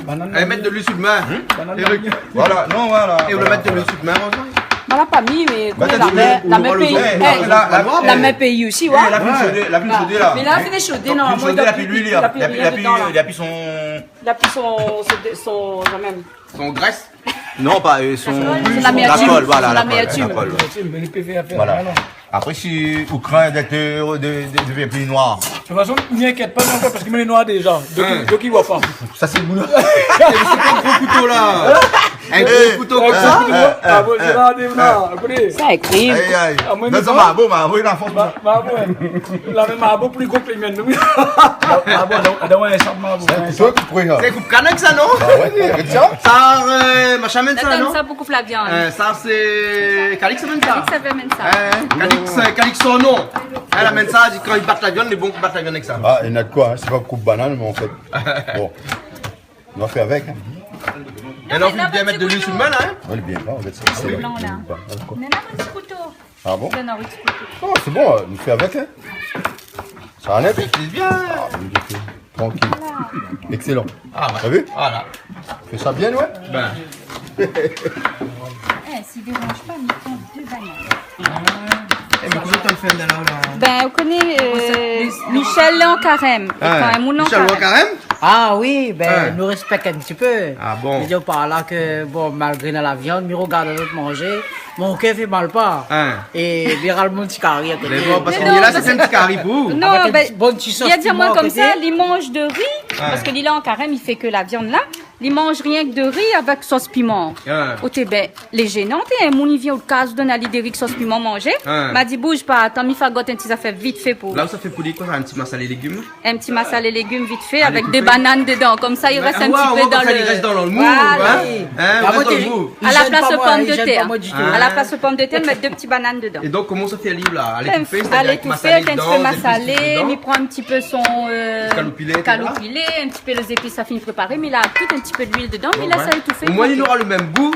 Banane. Alé, mèt de luil su le min. Hmm ? Banane. Eric. Voilà, non, voilà. É ou la mèt de luil su le min, Rosa ? Moin la pa mi, mé... Bin, koman, la min, la min péi. Eh, la, la, la min péi osi, oué. Eh, la fine shodé, la fine shodé, la. Mé la fine shodé, normalman, la pi luil, la pi, la pi, la pi son, la pi son, son, son, son grès. Non, pa, euh, son... Son amertim. La kol, voilà, la kol, la kol, oué. Son amertim, mé li pé fé afèr, voilà. Apré, si ou krin d'èt, euh, de, de, de vien pli noir. De tout fason, mi inkièt pa, non, parske moin lé noir déza. Donk, donk, i voi pa. Sa, sé bon. Eh, mé sé koi le gro kouto, la ? In gro kouto konmsa ? Ah bon, sé la, la, ou koné. Sa, in krim. Ay, ay. Ah, moin, non, sa, marbo, marbo, la fors. Ma-, marbo, oué. La mèm marbo pli gro ke le mien, oui. Ah bon, donk, donk, oué, sa, marbo. Sé in kouto ki pran, hein. Sé koup kann sa, non ? Ah oué, rogard sa. Sa, euh, machin, mèm sa, non ? Sa, pou koup la viann. Euh, sa, sé Calix, mèm sa. Calix, sa i fé mèm sa. Euh, Calix, euh, Calix, son non. Èl la mèm sa, di kan i bat la viann, lé bon pou bat la viann avèk sa. Ah, néna de koi, hein, sé pa koup banane, mé an fèt. Bon. Nou va fé avèk, hein. É la, ou la bien mèt de luil su le min, la, hein ? Oué, lé bien, on va mèt sa. Le blan, la. Voilà, koi. Néna in ti kouto. Ah bon ? Néna in ti kouto. Oh, sé bon, euh, nou fé avèk, hein. Sa alé, hein ? Sé bien. Ah, oui, ok. Trankil. Voilà. Excellent. Ah oué. Ou la vi ? Voilà. Fé sa bien, oué. Bin. Eh, si i déranz pa, mi pran dé banane. Eh, mé koman ou la fé la, la ? Bin, ou koné, euh, Michel lé an karèm. É kan in moun lé an karèm. Michel lé an karèm ? Ah oui, bin, nou réspèk in ti pé. Ah bon ? Mi di par la ke, bon, malgré na la viann, mi rogard lé zot manzé, mon kèr i fé mal pa. Hein. É mi ral mon ti kari a koté. Mé bon, parske... Non, la, sé in ti kari pou ou. Non, avèk in ti, bon ti sos piman a koté. Bin, li la di amoin konmsa, li manz de ri, parske li lé an karèm, i fé ke la viann la. Li manz rienk de ri avèk sos piman. Ah. Oté, bin, lé jénan, té, in moun i vien out kaz, ou donn ali de ri èk sos piman manzé. Ah. Ma di, bouz pa, atann, mi fé gèt in ti zafèr vit fé pou ou. La, ou sa fé pou li koi, sa, in ti masalé légim ? In ti masalé légim vit fé, avèk dé banane dedan. Konmsa, i rès in ti pé dan le, i rès dan le mou, voilà. Hein ? I rès dan le mou. A la plas pomdetèr. A la plas pomdetèr, mèt dé ti banane dedan. É donk, koman ou sa fé ali, la ? Alé toufé, avèk in ti pé masalé, mi pran in ti pé son, euh, kaloupilé, in ti pé lé zépis, sa fini préparé, mi la tout in ti pé d'luil dedan, mi lès ali toufé. Omoin, li nora le mèm gou,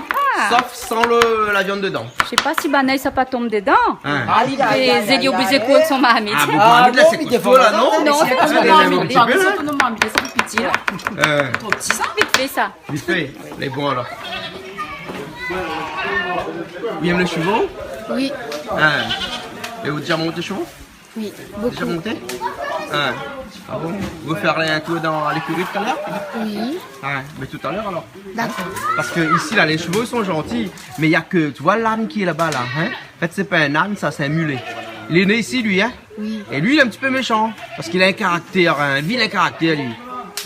sof san le, la viann dedan. Mi koné pa si banane sa pa tonm dedan. Hein. Li lé oblizé kouvèr son marmit. Ah, bon, marmit, la, sé kosto, la, non ? Non, sé pa marmit. Sa fé pitié, la. Tro pti, sa. Vit fé sa. Vit fé, lé bon, alor. Ou yèm le sheval ? Oui. Hein. É ou la déza mont sheval ? Oui, bokou. Déza monté ? Hein. Ah bon ? Vous voulez faire un tour dans l'écurie tout à l'heure ? Oui. Ah, mais tout à l'heure alors. D'accord. Parce que ici, là, les chevaux sont gentils, mais il y a que, tu vois, l'âne qui est là-bas, là, hein ? En fait, c'est pas un âne, ça, c'est un mulet. Il est né ici, lui, hein ? Oui. Et lui, il est un petit peu méchant, parce qu'il a un caractère, un vilain caractère, lui.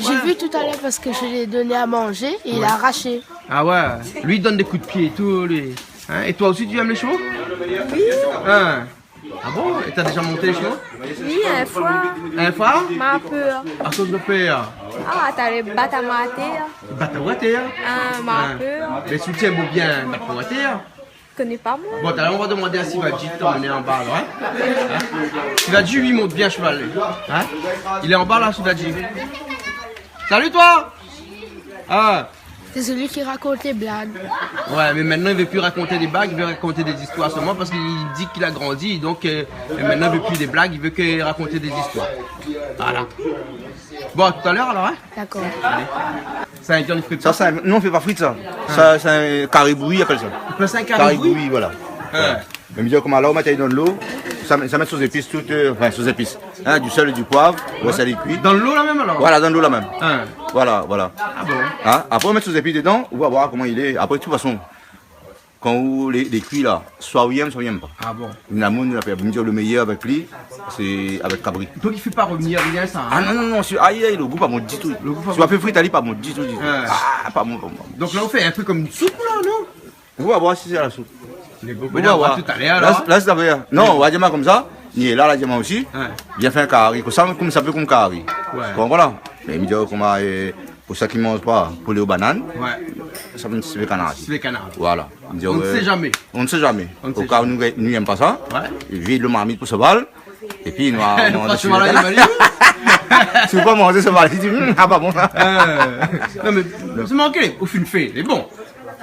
J'ai vu tout à l'heure parce que je lui ai donné à manger et il a arraché. Ah ouais, lui, il donne des coups de pied et tout, lui. Hein ? Et toi aussi, tu aimes les chevaux ? Oui. Hein ? Ah bon ? Et t'as déjà monté les chevaux ? Oui, une fois. Une fois ? Ma peur. À cause de peur ? Ah, t'as les battes à mater. Bat aou atèr. Ah, ma peur. Mé si ou tienbo bien, bat aou atèr. Koné pa moin. Bon, talèr, on va demander à Sivadji de t'emmener en bas, là, hein ? Hein ? Sivadji, lui, il monte bien à cheval, lui. Hein ? Il est en bas, là, Sivadji. Salut, toi ! Ah. C'est celui qui raconte les blagues. Ouais, mais maintenant, il veut plus raconter des blagues, il veut raconter des histoires seulement parce qu'il dit qu'il a grandi, donc, euh, et maintenant, il veut plus des blagues, il veut que raconter des histoires. Voilà. Bon, à tout à l'heure, alors, hein ? D'accord. Sa in viann frit sa ? Sa, sé in, non, i fé pa frit sa. Sa, sé in kari bouyi, i apèl sa. Apèl sa in kari bouyi ? Kari bouyi, voilà. Voilà. Mé mi di aou koman, la ou mèt ali dan dolo, sa, sa mèt sos zépis tout, euh, enfin, sos zépis. Hein, du sel, du poivre, ou lès ali kui. Dan dolo la mèm alor ? Voilà, dan dolo la mèm. Voilà, voilà. Ah bon ? Hein, apré ou mèt sos zépis dedan, ou va voir koman i lé. Apré, de tout fason, kan ou lé, lé kui la, soi ou i èm, soi ou i èm pa. Ah bon ? Na moun la pèr, mi di aou, le méyèr avèk li, sé avèk kabri. Donc il fait pas revenir rien, ça, hein ? Ah non, non, non, si, aïe, aïe, le gou pa bon ditou. Le gou pa bon. Si ou fé frit ali, pa bon ditou, ditou. Ah, pa bon, pa bon. Donc là, on fait un peu comme une soupe, là, non ? Ou va voir si sé la soup. Mé bon, ou va voir tout à l'heure, la, alors. La, sé zafèr. Non, ou va di amoin konmsa, ni la, la di amoin osi. Vien fé in kari, konmsa, konmsa fé konm kari. Ouais. Ou konpran la ? Mé mi di aou koman, euh, pou sak i manz pa poulé o banane, sa fé in ti sivé kanar. Sivé kanar. Voilà. On ne sait jamais. On ne sait jamais. Au cas où nou, nou èm pa sa, vid le marmit pou soval. Épi nou va manzé sivé kanar. Si ou pa manzé soval, si di, hmm, ah, pa bon sa. Euh, non, mé sé manké, ou fine fé, lé bon.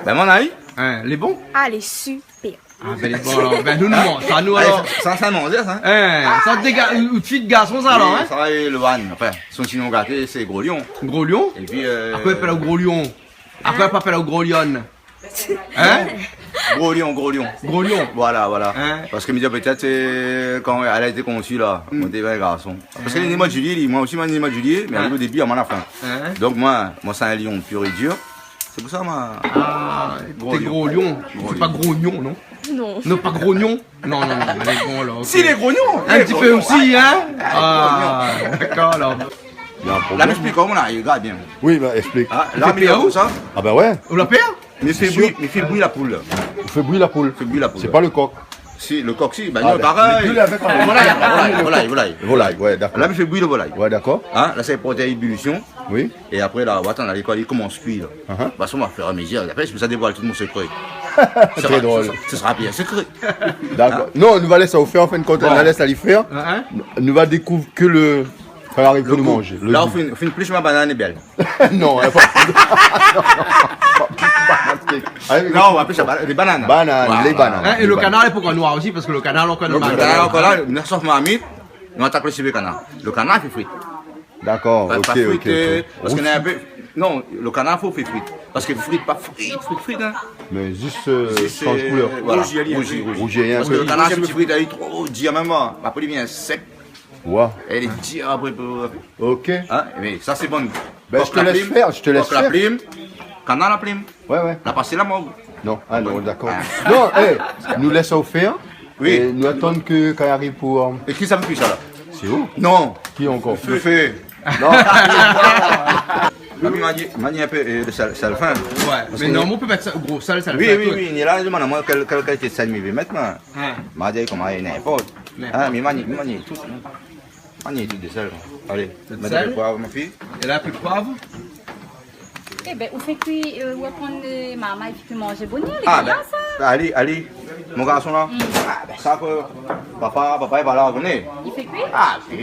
Ben, mon avis. Hein, lé bon ? Ah, lé super. Ah, ben, lé bon, alor. Ben, nou, nou manz sa, nou, alor. Sa, sa, sa manzé sa, hein ? Hein, sa, dé ga-, ou, ou ti garson sa, alor, hein ? Sa, é le van, enfin, son ti non gaté, sé Gro Lion. Gro Lion ? Épi, euh, apré, i apèl aou Gro Lion. Apré, i apèl aou Gro Lion. Hein ? Gro Lion, Gro Lion. Gro Lion. Voilà, voilà. Hein ? Parske mi di, pétèt, euh, kan èl la été konsi la, moin té in garson. Parske li lé né moi de juillet, li, moin osi, moin lé né moi de juillet, mé ali, o débi, amoin la fin. Hein ? Donk moin, moin sé in lion pur et dur. Sé pou sa, moin. Ah, Gro Lion. Gro Lion. Gro Lion. Sé pa Grognon, non ? Non. Non, pa Grognon. Non, non, non, mé lé bon, alor, ok. Si, lé Grognon. In ti pé osi, hein ? Ah, dakor, alor. Na in problèm. La, mi èksplik aou, la, i gard bien. Oui, ben, èksplik. Ah, la, mi fé pèr, sa. Ah ben ouais. Ou la pèr ? Mi fé bouyi, mi fé bouyi la poul. Ou fé bouyi la poul. Fé bouyi la poul, ouais. Sé pa le kok ? Si, le kok, si. Ben non, parèy. Mé ke avèk la volay, volay, volay. Volay, ouais, dakor. La, mi fé bouyi le volay. Ouais, dakor. Hein, la, sa i port a ébulision. Oui. É apré, la, ou atann, la, li komans kui, la. Parske ou va fèr a mezir, apré, mi sa dévoil tout mon sekré. Sé drol. Sa sra bien sekré. Dakor. Hein ? Non, nou va lès aou fé, an fin de kont, nou va lès ali fé. Hein, hein ? Nou va dékouv ke le, kan i ariv pou nou manzé. Le gou. La, ou fine, ou fine plish ma banane lé bèl. Non, hein, pa, pa, pa, pa, non, ou va plish lé banane. Banane, lé banane. Hein, é le kanar, poukoi noir osi ? Parske le kanar, ankor noir. Le kanar, ankor la, nou sort marmit, nou atak le sivé kanar. Le kanar, i fé frit. Dakor, ok, ok, ok. Pa, pa frit, euh, parske na in pé, non, le kanar, fo fé frit. Parske frit, pa frit, frit, frit, hein. Mé zis, euh, sanz koulèr. Voilà. Rouzi, rouzi. Rouzi, hein. Parske le kanar, si ou fé frit, lé tro dir mèm, hein. Apré, li vien sèk. Ouais. É li di apré pou... Ok. Hein, mé sa, sé bon. Ben, je te laisse faire, je te laisse faire. Kok la plim, kanar la plim. Ouais, ouais. La pasé la mor. Non, ah non, dakor. Ah. Non, é, nou lès aou fé, hein. Oui. É nou atann ke kan i ariv pou, euh... É ki sa fé kui sa, la ? Sé ou ? Non. Ki ankor ? Le fé. Non. Ah, mé ma di, ma di in pé, euh, de sèl, sèl fin. Ouais, mé non, ou pé mèt sa, gro sèl, sèl fin, tout. Oui, oui, oui, ni la, demann amoin kèl, kèl kalité de sèl mi vé mèt, moin. Hein. Ma di koman, ninport. Ninport. Hein, mé ma ni, ma ni tout, hein. Ma ni tout de sèl. Alé, mèt in pé de poiv, mon fi. É la, in pé de poiv ? Eh ben, ou fé kui, euh, ou aprann, euh, marmay, épi manzé bonèr, lé gayar, sa. Ah, ben, alé, alé, mon garson la. Ah, ben, sa ke papa, papa lé pa la, ou koné. I fé kui ? Ah, si.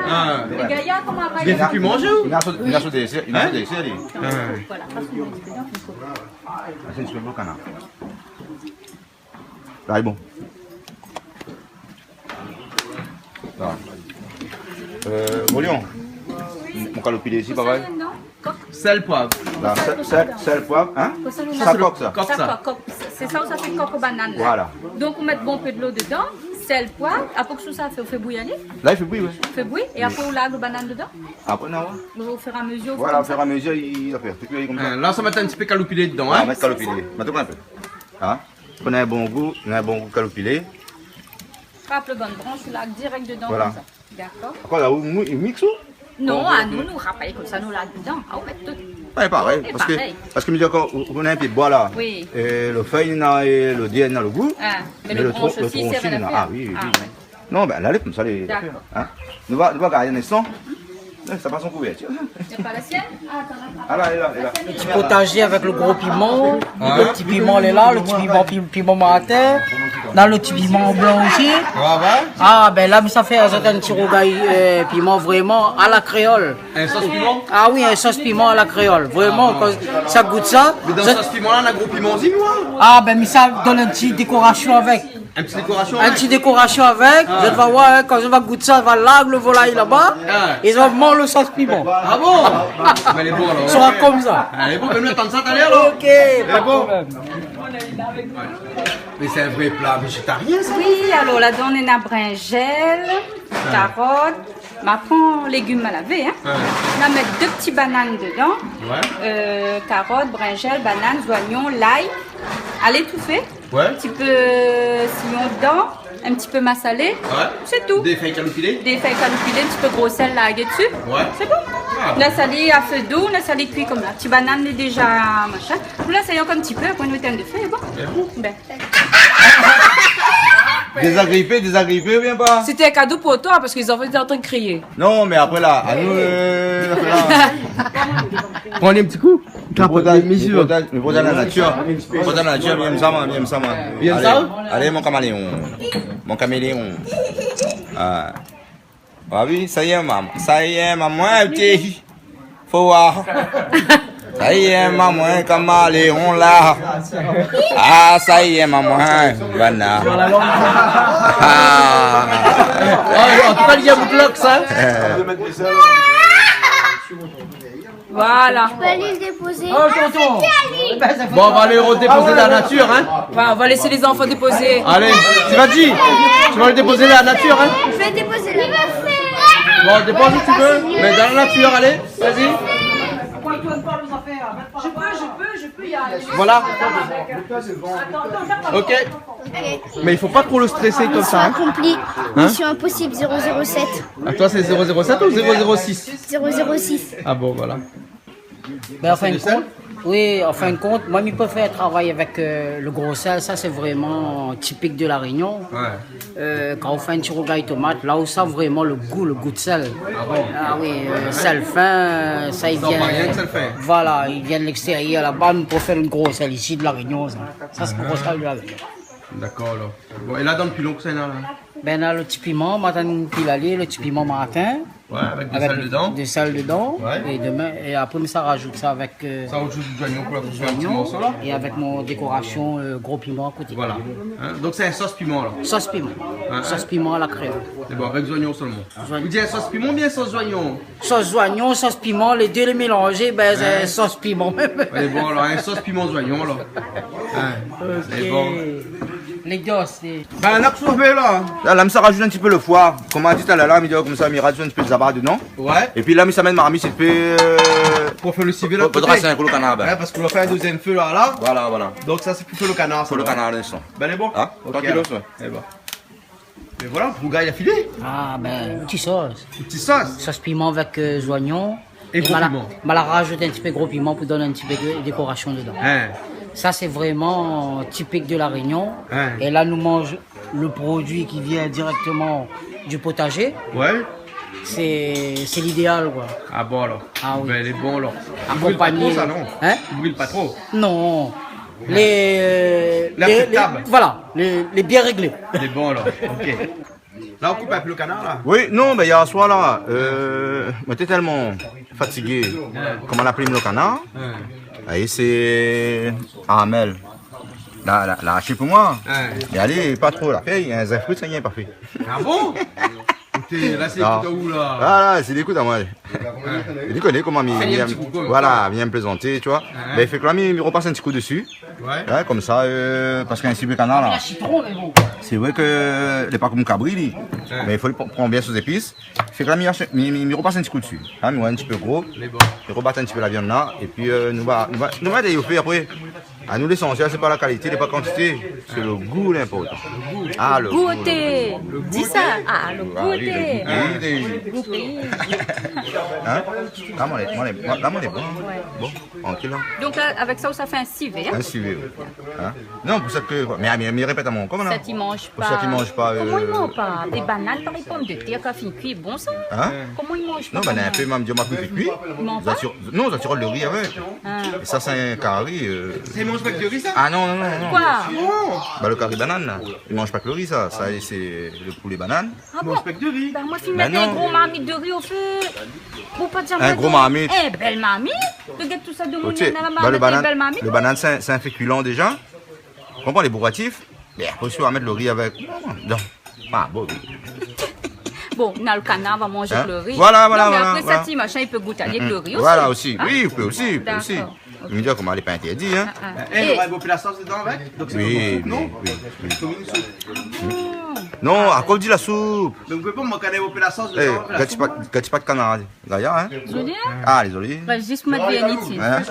Ah. Lé gayar, koman, marmay ? Li fé kui manzé, ou ? Li na son, li na son désèr, li na son désèr, li. Ah. Voilà, sa, sé in ti pé, in ti pé lo kanar. La, lé bon. La. Euh, Gro Lion. Mon kalopi isi, parèy. Sèl, poiv. La, sèl, sèl, sèl, poiv, hein ? Sa, sé kok, sa. Kok, sa. Sa, kok, kok. Sé sa, sa sé kok o banane, la. Voilà. Donk, ou mèt bonpé dolo dedan. Sèl, poiv, apré kosa ou fé, ou fé bouyi ali ? La, i fé bouyi, oui. Ou fé bouyi, é apré ou larg lo banane dedan ? Apré, non, oui. Ou fé o fur é a mezir, ou fé konmsa ? Voilà, o fur é a mezir, i, i fé. Tout i fé konmsa. Hein, la, sa va èt in ti pé kaloupilé dedan, hein. Voilà, mèt kaloupilé. Mèt in pé. Hein ? Pou na in bon gou, na in bon gou kaloupilé. Trap lo bann bransh, ou larg dirèk dedan konmsa. Voilà. Dakor. Apré, la, ou mou-, ou miks ou ? Non, a nou, nou rap pa konmsa, nou larg dedan. A, ou mèt tout. Lé parèy, parske, parske mi di ankor, ou, ou na in pié d'boi la. Oui. É lo fèy, na, é lo dèr, na lo gou. Ah, mé lo tronsh osi, sé vré. Ah oui, oui. Non, bin, la lé konmsa, lé zafèr, hein. Nou va, nou va gard in instan. Eh, sa pa son kouvèrtir. Sé pa la sienn ? Ah, atann, atann. Ah, la, la, la. Ti potazé avèk lo gro piman. Hein ? Lo ti piman lé la, lo ti piman, pi-, piman martin. Na lo ti piman blan osi. Ouais, ouais. Ah, bin la, mi sa fé azot in ti rougay, euh, piman vréman a la kréol. In sos piman ? Ah oui, in sos piman a la kréol. Vréman, kan sa gout sa, mé dan sa sos piman la, na gro piman osi, mi oi. Ah, bin, mi sa donn in ti dékorasyon avèk. In ti dékorasyon avèk ? In ti dékorasyon avèk. Ah. Zot va oir, hein, kan zot va gout sa, va larg lo volay laba. Ah. É zot va manz lo sos piman. Ah bon ? Mé lé bon, alor. Sra konmsa. Alé, bon, bin, nou atann sa talèr, alor. Ok, pa de problèm. Mé sé in vré pla véjétarien, sa ? Oui, alor, ladan, nou na brinzèl, karot, Ma pran légim ma lavé, hein. Ouais. Ma mèt dé ti banane dedan. Ouais. Euh, karot, brinzèl, banane, zoignon, lay. Alé toufé. Ouais. In ti pé siyon dedan, in ti pé masalé. Ouais. Sé tou. Dé fèy kaloupilé. Dé fèy kaloupilé, in ti pé gro sèl largé dsi. Ouais. Sé bon. Ah. Lès ali a fé dou, lès ali kui konmsa. Ti banane lé déza machin. Ou la, sa i ankor in ti pé, apré nou étinn lo fé, bon. Lé bon. Bin. Dézagripé, dézagripé, oubien pa ? Sété in kado pou toi, parske lé zanfan lété antrin krié. Non, mé apré la, a nou, euh, la. Pran in ti kou. Mi protèz, mi protèz, mi protèz la natir. Mi protèz la natir, mi èm sa, moin, mi èm sa, moin. Alé, alé, mon kaméléon. Mon kaméléon. Ah. Ah oui, sa i lé, maman. Sa i lé, maman, ou té fo oir. Sa i lé, maman, kaméléon la. Ah, sa i lé, maman, bana. Ah. Oh, an tou ka, li lé bout lok, sa. Euh. Voilà. Tu peux aller le déposer. Oh, tonton. Bon, on va aller redéposer dans la nature, hein. Ouais, on va laisser les enfants déposer. Allez, tu vas dire, tu vas le déposer dans la nature, hein. Je vais déposer là. Bon, dépose où tu veux, mais dans la nature, allez, vas-y. Je peux, je peux, je peux y aller. Voilà. Attends, attends, attends. Ok. Mais il faut pas trop le stresser comme ça, hein. Mission accomplie. Hein ? Mission impossible zéro zéro sept. À toi, c'est zéro zéro sept ou zéro zéro six ? Zéro zéro six. Ah bon, voilà. Mé an fin de kont, oui, an fin de kont, moin, mi préfèr travay avèk, euh, lo gro sèl. Sa, sé vréman tipik de La Rényon. Ouais. Euh, kan ou fé in ti rougay tomat, la ou sa vréman lo gou, lo gou de sèl. Ah bon ? Ah oui, euh, sèl fin, sa, i vien, voilà, i vien de lékstérièr laba, nou pé fé lo gro sèl isi de La Rényon, sa. Sa, sé lo gro sèl de La Rényon. Dakor, alor. Bon, é la, dan lo pilon, kosa néna la ? Bin, na lo ti piman, matin, nou pil ali, lo ti piman martin. Ouais, avèk dé sèl dedan. Avèk dé sèl dedan. Ouais. É domin, é apré, mi sa razout sa avèk, euh, sa, ou razout zoignon pou la koup an ti morso, la. É avèk mon dékorasyon, euh, gro piman a koté. Voilà. Hein, donk sé in sos piman, alor. Sos piman. Ouais. Sos piman a la kréol. Sé bon, avèk zoignon solman. Zoignon. Ou di in sos piman oubien sos zoignon ? Sos zoignon, sos piman, lé dé lé mélanzé, bin, sé in sos piman mèm. Hein ? Lé bon, alor, in sos piman zoignon, alor. Hein. Ok. Lé bon. Lé dos, lé Bin, la, kosa ou fé la ? La, la, mi sa razout in ti pé lo foi. Koman ou la di talèr la, mi di konmsa, mi razout in ti pé de zaba dedan. Ouais. Épi la, mi sa mèt marmit, sé fé, euh, pou fé lo sivé, pou, pou trasé in kou lo kanar, bin. Ouais, parske nou va fé in dézyèm fé la, la. Voilà, voilà. Donk sa, sé pou fé lo kanar, sa, pou lo kanar, linstan. Bin, lé bon. Hein ? Ok, tranquille, alor. Lé bon. É voilà, rougay la filé. Ah, bin, ti sos. Ti sos. Sos piman avèk, euh, zoignon. É gro piman. É ma la, ma la razout in ti pé gro piman pou donn in ti pé de dékorasyon dedan. Hein. Sa, sé vréman tipik de La Rényon. Hein. É la, nou manz lo produi ki vien dirèkteman du potager. Ouais. Sé, sé lidéal, koi. Ah bon, alor. Ah oui. Bin, lé bon, alor. Akonpagné. I bril pa tro, sa, non ? Hein ? I bril pa tro. Non. Lé, euh, lé, lé, voilà, lé, lé bien réglé. Lé bon, alor. Ok. La, ou koup in pé lo kanar, la ? Oui, non, mé yèr soir, la, euh, moin té tèlman fatigé. Koman la plim lo kanar ? Ouais. É sé Armel. La, la, la ashé pou moin. Ouais. Mé alé, pa tro, la fé, in zèf kri, sa, li la pa fé. Ah bon ? La sé, non, ékout aou la ? Ah la, sé ékout amoin. Li koné koman mi, fé in ti koukou, voilà, mi yèm plézanté, tu vois. Bin, i fé ke la mi, mi repas in ti kou dési. Ouais. Konmsa, euh, parske in sivé kanar la, la sitron, mé bon, sé vré ke lé pa konm kabri li. Ouais. Mé i fo li pran bien son zépis. Fé ke la mi, mi, mi, mi repas in ti kou dési. Hein, mi voi in ti pé gro. Mé bon. Mi rebat in ti pé la viann la. Épi, euh, nou va, nou va, nou va déyofé apré. Anou, lésansièl sé pa la kalité, lé pa kantité, sé lo gou linportan. Ah, lo gou, lo gou. Gouté. Di sa. Ah, lo gouté. Ah oui, lo gouté. Gouté. Hein ? La moin lé, moin lé, la moin lé bon. Ouais. Bon, trankil, hein. Donk la, avèk sa, ou sa fé in sivé, hein ? In sivé, oui. Hein ? Non, pou sak, mé, mé, mé répèt amoin ankor, non ? Sat i manz pa. Pou sak i manz pa, koman i manz pa ? Dé banane, parèy pomdetèr, kan fine kui, bon sa. Hein ? Koman i manz pa ? Non, banane, banane, in pé, mèm, di amoin, kui, kui. I manz pa ? Zot i tir, non, zot i tir lo ri avèk. Ah. É sa, sé in kari, euh. I manz pa èk lo ri, sa ? Ah non, non, non, non. Koi ? Bah, lo kari banane la. I manz pa èk lo ri, sa. Sa, sé lo poulé banane. Ah bon ? I manz pa èk lo ri. Bah, moin, si mi mèt in gro marmit de ri o fé. Ou pa di amoin, in gro marmit. In bèl marmit. Regard tout sa demoun, OK, néna la marmit, lo banane, in bèl marmit. Lo banane, sé in, sé in fékilan déza. Konpran, lé bouratif. Mé apré, si ou va mèt lo ri avèk, non, non. Ah, bon, oui. Bon, na lo kanar va manz èk lo ri. Hein ? Voilà, voilà, voilà. Non, mé apré sa, ti machin, i pé gout ali èk lo ri osi. Voilà, osi. Hein ? Oui, ou pé osi, ou pé osi. Dakor. OK. Mi di koman lé pa intèrdi, hein. Ah, ah. Eh, é nou va mèt la sos dedan avèk ? Donk sé in soup, non ? Oui, mé, oui, oui. Konm in soup. Non, akoz ou di la soup ? Donk, ou pé pa mank la sos dedan, la soup. Eh, gati pa, gati pa de kanar. Zoli, hein ? Ah, lé zoli. Bah, zis mèt bien isi. Hein ?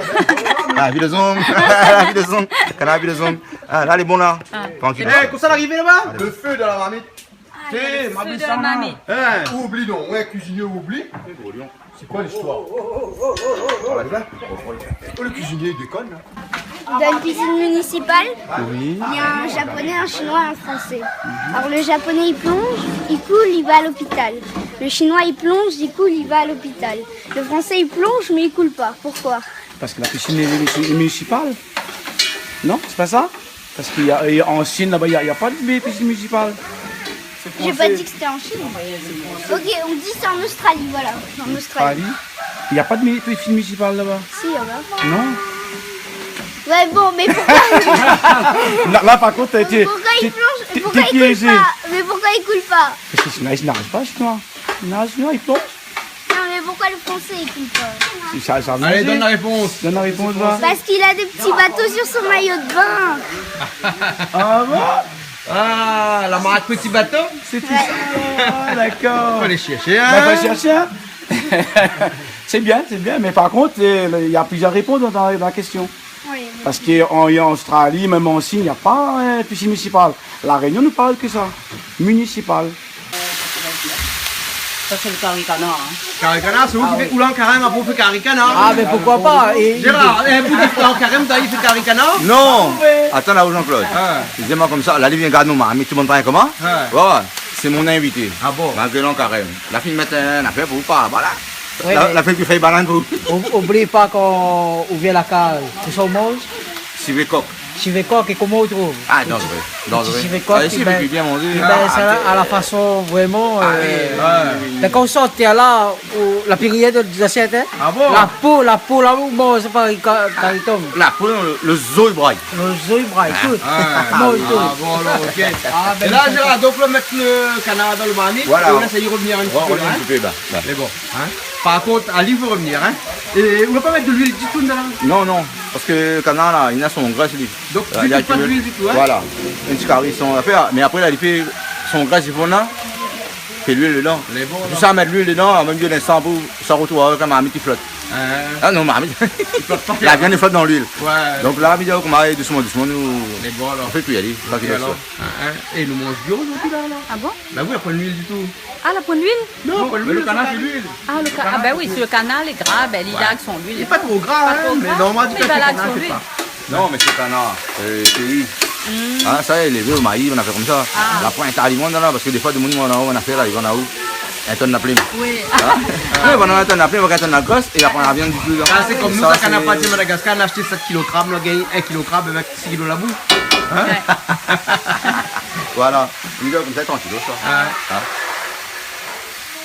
Ah, vi lé zong. Ah, vi lé zong. Kanar vi lé zong. Ah, la, lé bon, la. Ah. Trankil. Eh, kosa la arivé laba ? Lo fé dan la marmit. Ah, lo fé dan la marmit. Hein ? Oubli non, ouais, kuizinié oubli. Sé koi listoir ? Oh, lo kuizinié i dékone, la. Dans une piscine municipale, oui, il y a un Japonais, un Chinois et un Français. Alors le Japonais, il plonge, il coule, il va à l'hôpital. Le Chinois, il plonge, il coule, il va à l'hôpital. Le Français, il plonge, mais il coule pas. Pourquoi ? Parce que la piscine est, est municipale. Non, c'est pas ça ? Parce qu'il y a, et en Chine, là-bas, il y a, il y a pas de piscine municipale. J'ai pas dit que c'était en Chine. OK, on dit c'est en Australie, voilà. En Australie. Australie. Il y a pas de mi-, piscine municipale là-bas. Si, il y en a. Non. Ouais, bon, mais pourquoi... Non, là, par contre, t'as été, pourquoi il plonge, t'es, pourquoi il coule pas ? Mais pourquoi il coule pas ? Parce que sinon, il nage pas, sinon. Il nage, sinon, il plonge. Non, mais pourquoi le Français, il coule pas ? Allez, donne la réponse. Donne la réponse, va. Parce qu'il a des petits bateaux sur son maillot de bain. Ah bon ? Ah, la marque Petit Bateau ? C'est tout ça. Ah, d'accord. Faut aller chercher, hein ? Bah, faut chercher, hein ? C'est bien, c'est bien, mais par contre, euh, il y a plusieurs réponses dans, dans la question. Oui, oui. Parce qu'en, en Australie, même en Chine, il n'y a pas, euh, piscine municipale. La Réunion, nous parle que ça. Municipal. Sa sé lo kari kanar, hein. Kari kanar, sé ou ki fé, ou lé an karèm, apré ou fé kari kanar. Ah, mé poukoi pa ? Gérard, eh, pou di, an karèm, ou la fé kari kanar ? Non. Atann, la, Jean-Claude. Ah. Li di amoin konmsa, la li vien gard anou, mé tout demoun parèy koman ? Ah. Ouais, sé mon invité. Ah bon ? Malgré lé an karèm. La fine mèt in afèr pou ou, pa, voilà. Ouais, la, mé la fine kui fèy banane pou ou. Ou, oubli pa kan ou vien la kaz, kosa ou manz ? Sivé kok. Sivé kok, é koman ou trouv ? Ah, danzéré, danzéré. Ti sivé kok, ah, isi, i bin, i kui bien manzé. I bin, sa la, a la fason vréman, euh, mé kan ou sort tèr la, ou, la pirièr de, de zasièt, hein ? Ah bon ? La po, la po, la, ou manz, sé pa, ka-, karitom. La po, non, lo, lo zo i bray. Lo zo i bray, tout. Ah, manz tout. Ah bon, alor, OK. Ah, bin, é la, sa, Gérard, donk, ou mèt lo kanar dan lo marmit, voilà, é ou lès ali revnir in ti pé, hein ? Revnir in ti pé, ba, ba. Mé bon. Hein ? Par kont, ali i fo revnir, hein ? É ou va pa mèt de luil ditou dedan la ? Non, non, parske kanar la, li na son grès, li. Donk, li akimil pa luil ditou, hein ? Voilà. In ti kari san afèr, mé apré la, li fé son grès, li fon la, fé luil dedan. Lé bon, alor. Tousa, mèt luil dedan, an mèm linstan pou sa rotrouv avèk in marmit ki flot. Hein ? Ah non, marmit. Li flot pa. La viann i flot dan luil. Ouais. Donk la, mi di aou koman, dousman, dousman, nou, nou fé kui alé. Lé bon, alor. Trankil, alor. Hein, hein. É nou manz bio zordi la, alor ? Ah bon ? Ba oui, la poin luil ditou. Ah, la poin luil ? Non, poin luil, lo kanar, sé luil. Ah, lo ka-, ah, bin oui, sé lo kanar, lé gra, bin, li larg son luil. Li lé pa tro gra, hein, mé normal, li larg son luil. Non, mé sé kanar, euh, péi. Hmm. Ah, sa, lé élévé o mayi, in afèr konmsa. Ah. La poin in ta aliment la, parske défoi, demoun, in afèr la, i vann aou. In tonn la plim. Oui. Hein ? Ouais, voilà, in tonn la plim, in tonn la grès, é la poin la viann ditou la. Ah, sé konm nou, sa, kan nou la parti Madagascar, nou la ashté sèt kilo krab, nou la gingn in kilo krab avèk sis kilo labou. Hein ? Ouais. Voilà. Li lé konmsa, trankil, sa. Ouais. Hein ?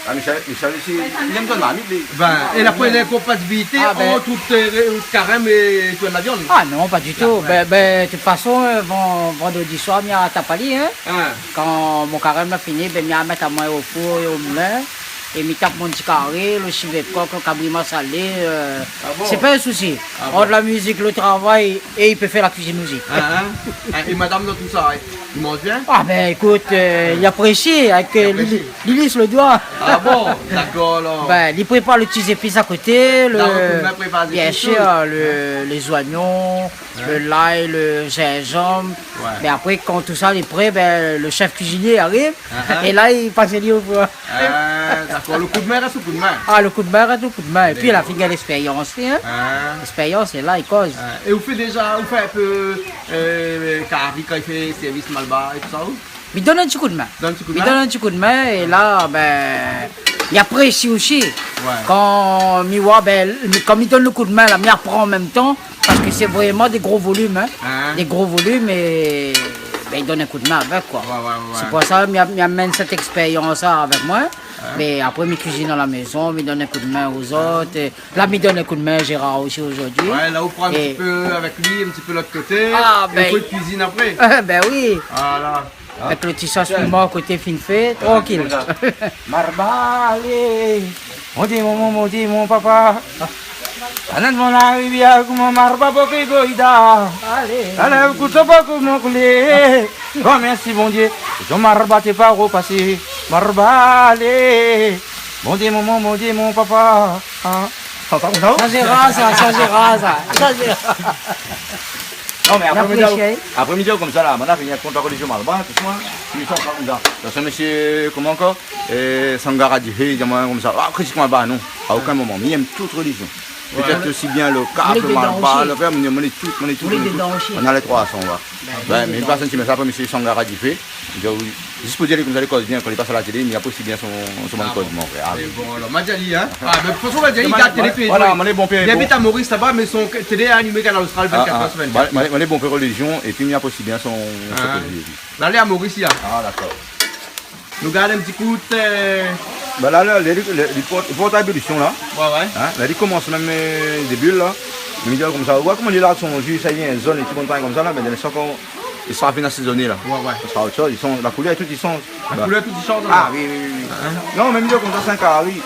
Ah, Michel, Michel osi, li èm zone marmit, li. Bin, é la pwin d'inkonpatibilité ant, euh, karèm é tournaviann ? Ah non, pa ditou. Bin, bin, de tout fason, euh, van-, vandredi soir, mi atap ali, hein. Kan mon karèm la fini, bin, mi amèt amoin o four é o moulin. É mi tap mon ti kari, lo sivé kok, lo kabri masalé, euh, sé pa in sousi. Ah bon ? Ant la mizik, lo travay, é li pé fé la kuizine osi. Ah, é madam dan tousa, li manz bien ? Ah bin, ékout, euh, li aprési avèk, euh, li aprési. Li lis lo doi. Ah bon ? Dakor, alor. Bin, li prépar lo ti zépis a koté, lo, bien sir, lo, lé zoignon, lo lay, lo zinzanm. Mé apré, kan tousa lé pré, bin, lo shèf kuizinié i ariv, é la, li pas ali o four. Ah, dakor. Lo koudmin rès lo koudmin. Ah, lo koudmin rès lo koudmin. Épi, la fine gingn lèspérians, hein. Lèspérians, é la, li koz. É ou fé déza, ou fé in pé, euh, kari kan i fé sèrvis malbar é tousa, ou ? Mi donn in ti koudmin. Donn in ti koudmin. Mi donn in ti koudmin, é la, bin, li aprési osi. Kan mi voi, bin, kan mi donn lo koudmin, la, mi aprann an mèm tan, parske sé vréman dé gro volim, hein. Dé gro volim, é, bin, li donn in koudmin avèk, koi. Sé pou sa, mi a-, mi amèn sèt èkspérians la avèk moin. Mé apré, mi kuizine a la mézon, mi donn in koudmin o zot, é la, mi donn in koudmin Gérard osi zordi. La, ou pran in ti pé avèk li, in ti pé lot koté, é ou fé kuizine apré. Bin oui. Voilà. Avèk lo ti sos piman koté fine fé, trankil. Marba alé, mon Dié, mon, mon, mon Dié, mon papa. Anèt mon larivièr, koman marba boké goyda. Alé, kout pa koman koulé. Bon, mèrsi Bondié. Zon marba té pa ropasé. Marba alé. Bondié, mon, mon, Bondié, mon papa. Hein ? Sa, sa, non ? Sa, sé rar, sa, sa, sé rar, sa. Sa, sé rar. Non, mé apré, mi di aou, apré, mi di aou konmsa la, moin la fini kont la relizion malbar, tousa, hein. Mi san pa konmsa. Sa, sé mésyé, koman ankor ? Eh, Sangara Difé, li di amoin konmsa, ah, kritik malbar, non. A okin moman. Mi èm tout relizion. Pétèt osi bien lo kaf, lo malbar, lo fèr, mi, mi lé tout, mi lé tout, mi lé tout. Ou lé dedan osi. Moin lé troi san, ouais. Bin, mé in pèrsone ki mèt sa, apré, mésyé Sangara Difé. Li di, oui. Zis pou dir, li konmsa, li koz bien, kan li pas a la télé, mi aprési bien son, son bann kozman, frèr. Ah, oui. Bon, alor, Madjali, hein. Ah, mé franchman, Madjali, li gard télé, voilà, moin lé bon pé, li abit a Moris laba, mé son télé animé Kanal Austral vingt-quatre heures sur vingt-quatre. Moin lé bon pé relizion, épi mi aprési bien son, son koté. La lé a Moris, li, hein. Ah, dakor. Nou gard in ti kou, euh. Bin la, la, li, li, li port, li port a éboulision la. Ouais, ouais. Hein, la, li komans mèm, euh, débul la. Mé mi di konmsa, ou oi koman li la son ji, sa i vien zone, é tout bann trin konmsa la, mé dan linstan kan li sra fine asézoné la. Ouais, ouais. Sa sra ot shoz, li sanz, la koulèr, tout i sanz. La koulèr, tout i sanz, ah, oui, oui, oui. Hein ? Non, mé mi di konmsa, sé in kari.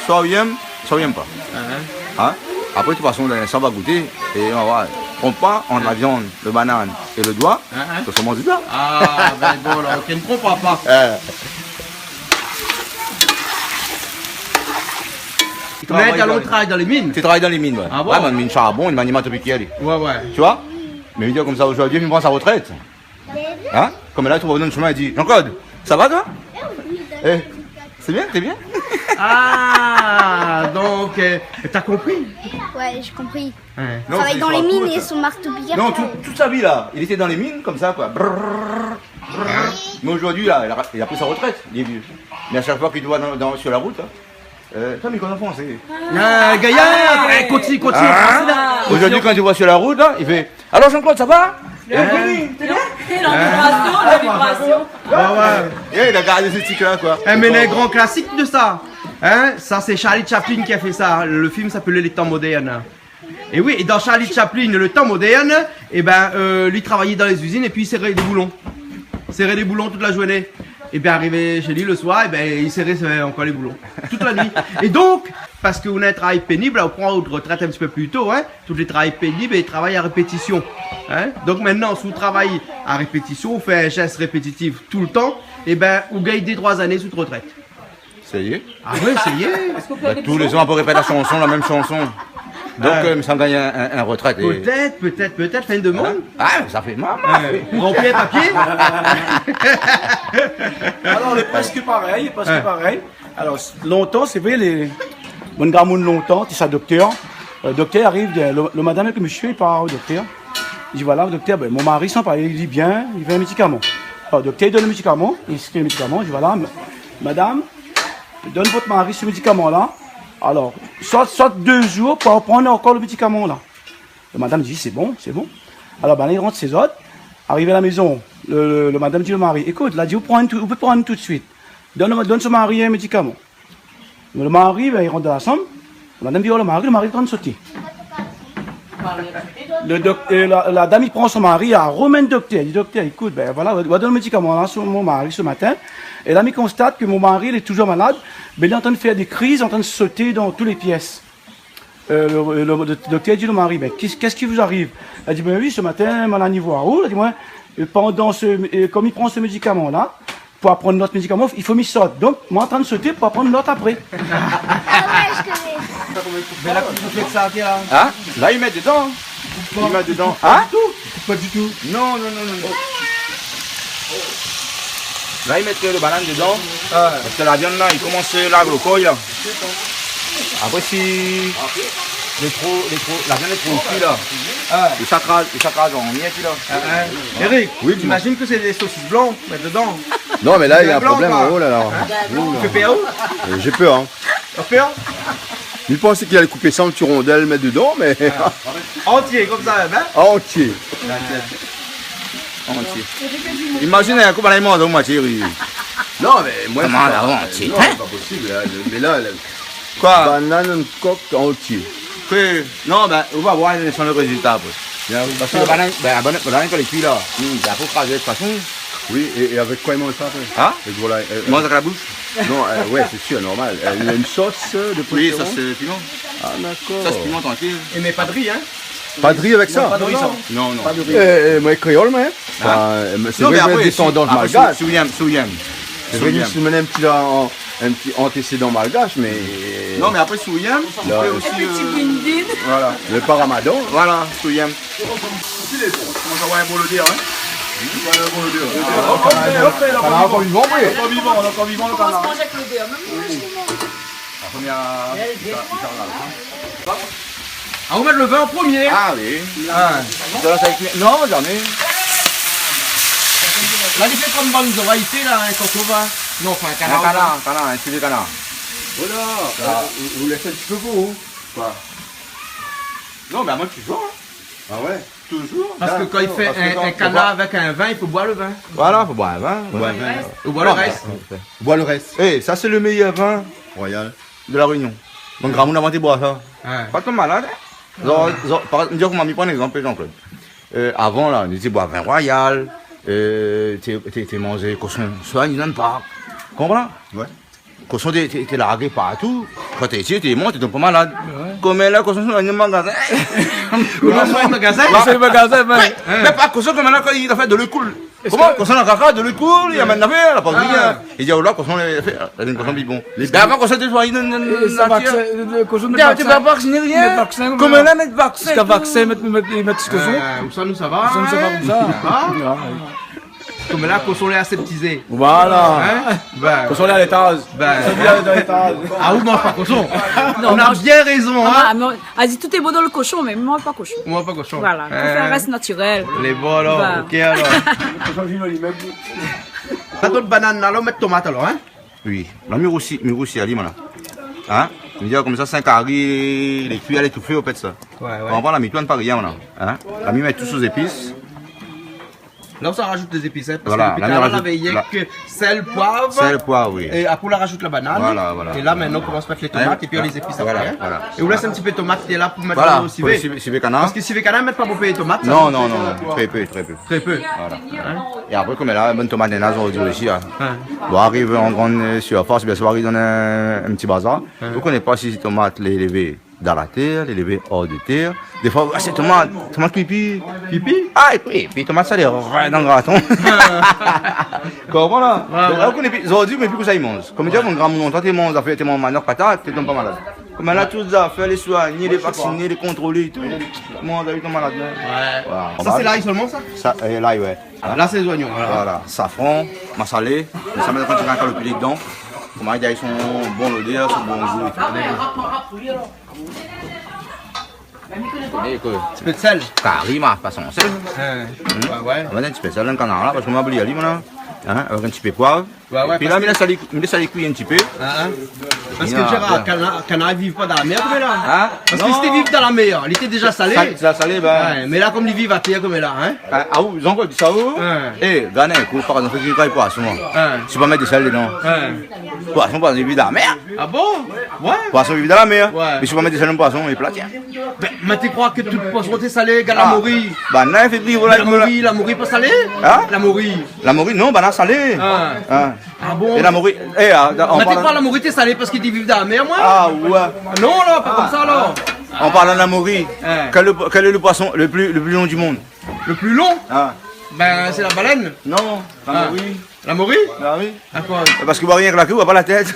Soi ou èm, soi ou èm pa. Hein ? Apré, de tout fason, sa va gouté, é nou va oir. Tronp pa, ant la viann, lo banane é lo doi, sa, sa manz sa. Ah, bin bon, alor, OK, mi konpran pa. Eh. Ou travay dan, ou travay dan lé min ? Mi travay dan lé min, ouais. Ah bon ? Ouais, mé min sharbon, in maniman tropikal. Ouais, ouais. Tu vois ? Mé mi di konmsa, zordi mi pran sa rotrèt. Hein ? Konm la, li trouv aou dan shomin, li di, « Jean-Claude, sa va, toi ? » Eh, sé bien, sé bien. Ah, donk, euh, t'as compris ? Ouais, j'ai compris. Ouais. Non, travay dan lé min é son marto piqueur. Non, tout, tout sa vi la, li lété dan lé min, konmsa, koi. Brrr, brrr. Mé zordi la, li la, li la pri sa rotrèt, li lé vié. Mé a shak foi ke ou oi dan, dan, sur la rout, hein, Euh, sa, mi koné an fransé. Ah, gayar, eh, kontinié, kontinié an fransé la. Zordi, kan ou oi sur la rout la, li fé, « Alors, Jean-Claude, ça va ? » Eh, bien. Hein ? La vibrasion, la vibrasion. Ouais, ouais. Eh, li la gard sé trik la, koi. Eh, mé in gran klasik de sa. Hein ? Sa, sé Charlie Chaplin ki la fé sa. Lo film i apèl Les Temps modernes. É oui, é dan Charlie Chaplin, Le Temps moderne, é bin, euh, li travay dan lé zizine épi li sèr dé boulon. Sèr dé boulon tout la zourné. Épi arivé shé li lo soir, é bin, li sèr, sèr ankor lé boulon. Tout la nuit. É donk, parske ou na in travay pénib, la, ou pran out rotrèt in ti pé pli to, hein. Tout lé travay pénib é travay a répétision. Hein. Donk mintnan, si ou travay a répétision, ou fé in zès répétitif toultan, é bin, ou gingn dé, troi zané sou out rotrèt. Sérieux ? Ah ouais, sérieux. Bah, tous les ans, on peut répéter la chanson, la même chanson. Donc, euh, ça gagne un, un, un retraité. Pétèt, pétèt, pétèt, fé in demann. Hein ? Ah, sa fé mal. Ouais. Ranpli in papié. Alors, on est presque pareil, presque pareil. Alors, lontan, sé vré, lé, bann gramoun lontan, té sa doktèr. Euh, doktèr i ariv, lo, lo madam èk lo mésyé i par o doktèr. Li di, « Voilà, doktèr, bin, mon mari i san pa, li lé bien, li vé in médikaman. » Alor, doktèr i donn lo médikaman, li ékri lo médikaman, li di, « Voilà, m-, madam, donn vot mari se médikaman la. Alor, sort, sort dé zour pou pran ankor lo médikaman la. » Lo madam i di, « Sé bon, sé bon. » Alor, bin, li rant shé zot, arivé a la mézon, lo, lo, lo madam i di lo mari, « Ékout, la di ou pran tou, ou pé pran tout suit. Donn, donn son mari in médikaman. » Lo mari, bin, i rant dan la shanm. La dam i oi lo mari, lo mari lé antrin soté. Lo dok-, euh, la, la dam i pran son mari, i amenn doktèr. I di, « Doktèr, ékout, bin, voilà, ou la donn lo médikaman la, son, mon mari, se matin. É la, mi konstat ke mon mari, lé toujour malad, mé lé antrin fé dé kriz, antrin soté dan tout lé pyès. » Euh, lo, lo, lo doktèr i di lo mari, « Bin, kès-, kès ki vous ariv ? » La di, « Bin oui, se matin, moin la ni voir aou. » La di, « Moin, euh, pandan se, euh, kom mi pran se médikaman la, pou aprann lot médikaman, i fo mi sot. Donk, moin antrin soté pou aprann lot apré. » Ah ouais, je connais. Mé la, kosa ou fé sa, tiens ? Hein ? La, i mèt dedan. I mèt dedan. Hein ? Pa ditou. Non, non, non, non, non. La, i mèt lo banane dedan. Ah. Parske la vyann la, i komans larg lo kor la. Apré, si lé tro, lé tro, la vyann lé tro kui la. Ah. I sa kraz, i sa kraz an myèt la. Ah, hein. Eric, oui, dis-moi. Imagine que c'est des saucisses blanches, mèt dedan. Non, mé la, néna in problèm. Blanc, quoi. Oh là là. Hein ? Oh là. Tu fais peur ? Euh, j'ai peur, hein. T'as peur ? Mi pansé li alé koup sa an ti rondèl, mèt dedan, mé... Ah. Antié, konmsa, hein ? Antié. Antié. Imazine in kou banane manzé an moitié, oui. Non, mé moin... Koman sa, la, antié, non, hein ? Sé pa posib, la. Mé la, la... Koi ? Banane kok antié. Ke, non, bin, ou va voir, i done son rézilta apré. Bien, oui. Parske lo banane, bin, la banane, banane, kan lé kui la, hmm, bin, apré, ou kraz de tout fason. Oui, é, é avèk koi i manz sa, apré ? Hein ? Avèk, voilà, euh... Manz avèk la boush. Non, euh, ouais, sé sir, normal. Euh, in sos, euh, de préférans. Oui, sos, euh, piman. Ah, dakor. Sos piman, trankil. É mé pa de ri, hein ? Pa de ri avèk sa ? Non, pa de ri, sa. Non, non. Pa de ri. Euh, euh, moin, kréol, moin, hein. Hein ? Enfin, euh, mé sé vré, moin, désandans malgash. Non, mé apré, si, si ou yèm, si ou yèm. Sé vré ke mi mèt in ti, an, in ti antésédan malgash, mé... Non, mé apré, si ou yèm, ou pé osi, euh, voilà. Mé pa ramadan. Voilà, si ou yèm. Koman sa va, in bon lodèr, hein ? In bon lodèr. Ah, ankor vivan, oui. Ankor vivan, ankor vivan, lo kanar. Koman sa i manz avèk lodèr ? Mèm moin, mi manz. La promièr, sa, sa, la. Ah, ou mèt lo vin an promié ? Ah oui. Ah. Non, zamé. La, li fé kom bann zorèy, la, in kokoba. Non, pa in kanar. In kanar, in kanar, in filet kanar. Voilà. Sa. Euh, ou, ou lès in ti pé pou ou, koi. Non, mé amoin, toujour, hein. Ah ouais ? Toujour. Parske kan i fé in, in kanar avèk in vin, i fo boir lo vin. Voilà, fo boir in vin. Boir lo rès. Ou boir lo rès. Non, mé, euh, boir lo rès. Eh, sa, sé lo méyèr vin royal de La Réunion. Donk, gramoun avan té boir sa. Ouais. Pa tro malad, hein. Zot, zot, par, mi di aou koman, mi pran in égzanp, Jean-Claude. Euh, avan, la, nou té boir vin royal, euh, té, té, té manz koson soigné dan lo park. Konpran ? Ouais. Koson té, té, té largé partou. Kan té isi, té mor, té tonm pa malad. Ouais. Koméla, koson soigné dan magazin. Ou la soigné magazin ? Ou la soigné magazin, ouais. Mé pa koson koméla, kan li la fé de lé koul. Koman, koson la kaka, de lé koul, li amèn la fé, la pa rien. Ah. Li di, oh la, koson la fé, la vin koson pi bon. Mé avan, koson té soigné dan, dan, dan la tèr. Sa, vaksin, lo koson té... Té, té pa vaksin, rien. Mèt vaksin, koméla, mèt vaksin, tout. Ziska vaksin, mèt, mèt, mèt koson. Euh, ousa nou sava, ousa nou sava, hein ? Konmsa. Ah. Ouais. Koméla, koson lé aseptizé. Voilà. Hein ? Bin. Koson lé a létaz. Bin. Koson lé a létaz. Ah, ou manz pa koson. Non, ou na bien rézon, hein. Ah, non. Azi, tout lé bon dan lo koson, mé mi manz pa koson. Ou manz pa koson. Voilà, mi préfèr rès natirèl. Lé bon, alor. Voilà. OK, alor. Koson vino li mèm. Sa, tout banane la, la, ou mèt tomat, alor, hein ? Oui. La, mi rousi, mi rousi ali, moin la. Hein ? Mi di, konmsa, sé in kari, lé kui, lé toufé, an fèt, sa. Ouais, ouais. Ou konpran, la, mi tourn pa rien, moin la. Hein ? La, mi mèt tout sou zépis. La, ou sa rajout lé zépis, hein, parske... Voilà, dopi talèr, la, mi rajout rienk sèl, poiv. Sèl, poiv, oui. É apré, ou la rajout la banane. Voilà, voilà. É la, mintnan, ou komans mèt lé tomat épi lé zépis apré, hein. Voilà, voilà. É ou lès in ti pé tomat ki lé la pou mèt dan lo sivé. Voilà, pou lo sivé, sivé kanar. Parske sivé kanar, i mèt pa bonpé tomat, sa. Non, non, non, non. Trè pé, trè pé. Trè pé. Voilà. Hein ? É apré, koméla, bann tomat néna zordi osi, hein. Hein. Bon, ariv an grann, euh, sirfas, bien sir, ariv dan in, in ti bazar. Hein. Ou koné pa si tomat lé lévé dan la tèr, lé lévé or de tèr. Défoi, ah, sé tomat, tomat pipi. Pipi ? Ah, épi, épi tomat sa, lé rin dan graton. Konpran la ? Ouais, ouais. Donk, la, ou koné pi, zordi, mé pi kosa i manz. Konm mi di, mon gramoun lontan, té manz zafèr, té manz manok, patat, té tonm pa malad. Koméla, tout zafèr, lé soigné, lé vaksiné, lé kontrolé é tout. Manz, zot i tonm malad, non ? Ouais. Voilà. Sa, sé lay solman, sa ? Sa, euh, lay, ouais. La, sé zoignon, voilà. Voilà. Safran, masalé, sa mèt in ti kalopiné dedan. Koman i di, son bon lodèr, son bon gou é tout. Ékout. Ti pé d'sèl. Kari, ma fason sèl. Hein. Hmm ? Ouais, ouais. Ou va mèt in ti pé d'sèl dan kanar la, parske moin la oubli ali, moin la. Hein, avèk in ti pé poiv. Ouais, ouais, épi la, mi lès ali, mi lès ali kui in ti pé. Hein, hein. Parske Gérard, kanar, kanar i viv pa dan la mèr, mé la. Hein ? Parske si té viv dan la mèr, li té déza salé. Sa-, sa salé, bin. Ouais, mé la, kom li viv atèr, kom la, hein. Ah, ah, ou, zot i di sa, ou ? Ouais. Eh, gard in kou, par égzanp, si ou kraz poison, hein. Ouais. Si ou pa mèt de sèl dedan. Ouais. Poison, poison i viv dan la mèr. Ah bon ? Ouais. Poison i viv dan la mèr. Ouais. Mé si ou pa mèt de sèl dan poison, li plat, tiens. Bin, mé té kroi ke tout poison té salé, gard la mori. Bin, non, éfèktivman, la mori, la mori pa salé ? Hein ? La mori. La mori, non, banna salé. Ah. Hein. Ah bon ? É la mori, eh, ah, an parlan, la mori té salé parske té viv dan la mèr, moin. Ah, ouais. Non, la, pa konmsa, la. An parlan de la mori, kèl, kèl lé le poison le pli, le pli lon du mond ? Le pli lon ? Ah. Bin, sé la balèn. Non, la mori. La mori ? Ah oui. Dakor. Parske ou voi rienk la ké, ou voi pa la tèt.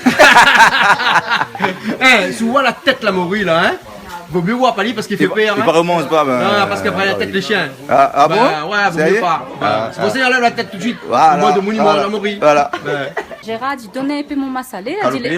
Eh, si ou voi la tèt la mori la, hein, vo myé ou voi pa li parske i fé pèr, hein. I paré ou manz pa, bin, non, parske apré la tèt lé shien. Ah, ah bon ? Bin ouais, vo myé pa. Sérieux ? Bin, ah, sé pou sa i anlèv la tèt tout de suite. Voilà. Pou moin, domoun i manz la mori. Voilà. Ouais. Gérard la di, donn in pé mon masalé. La di, la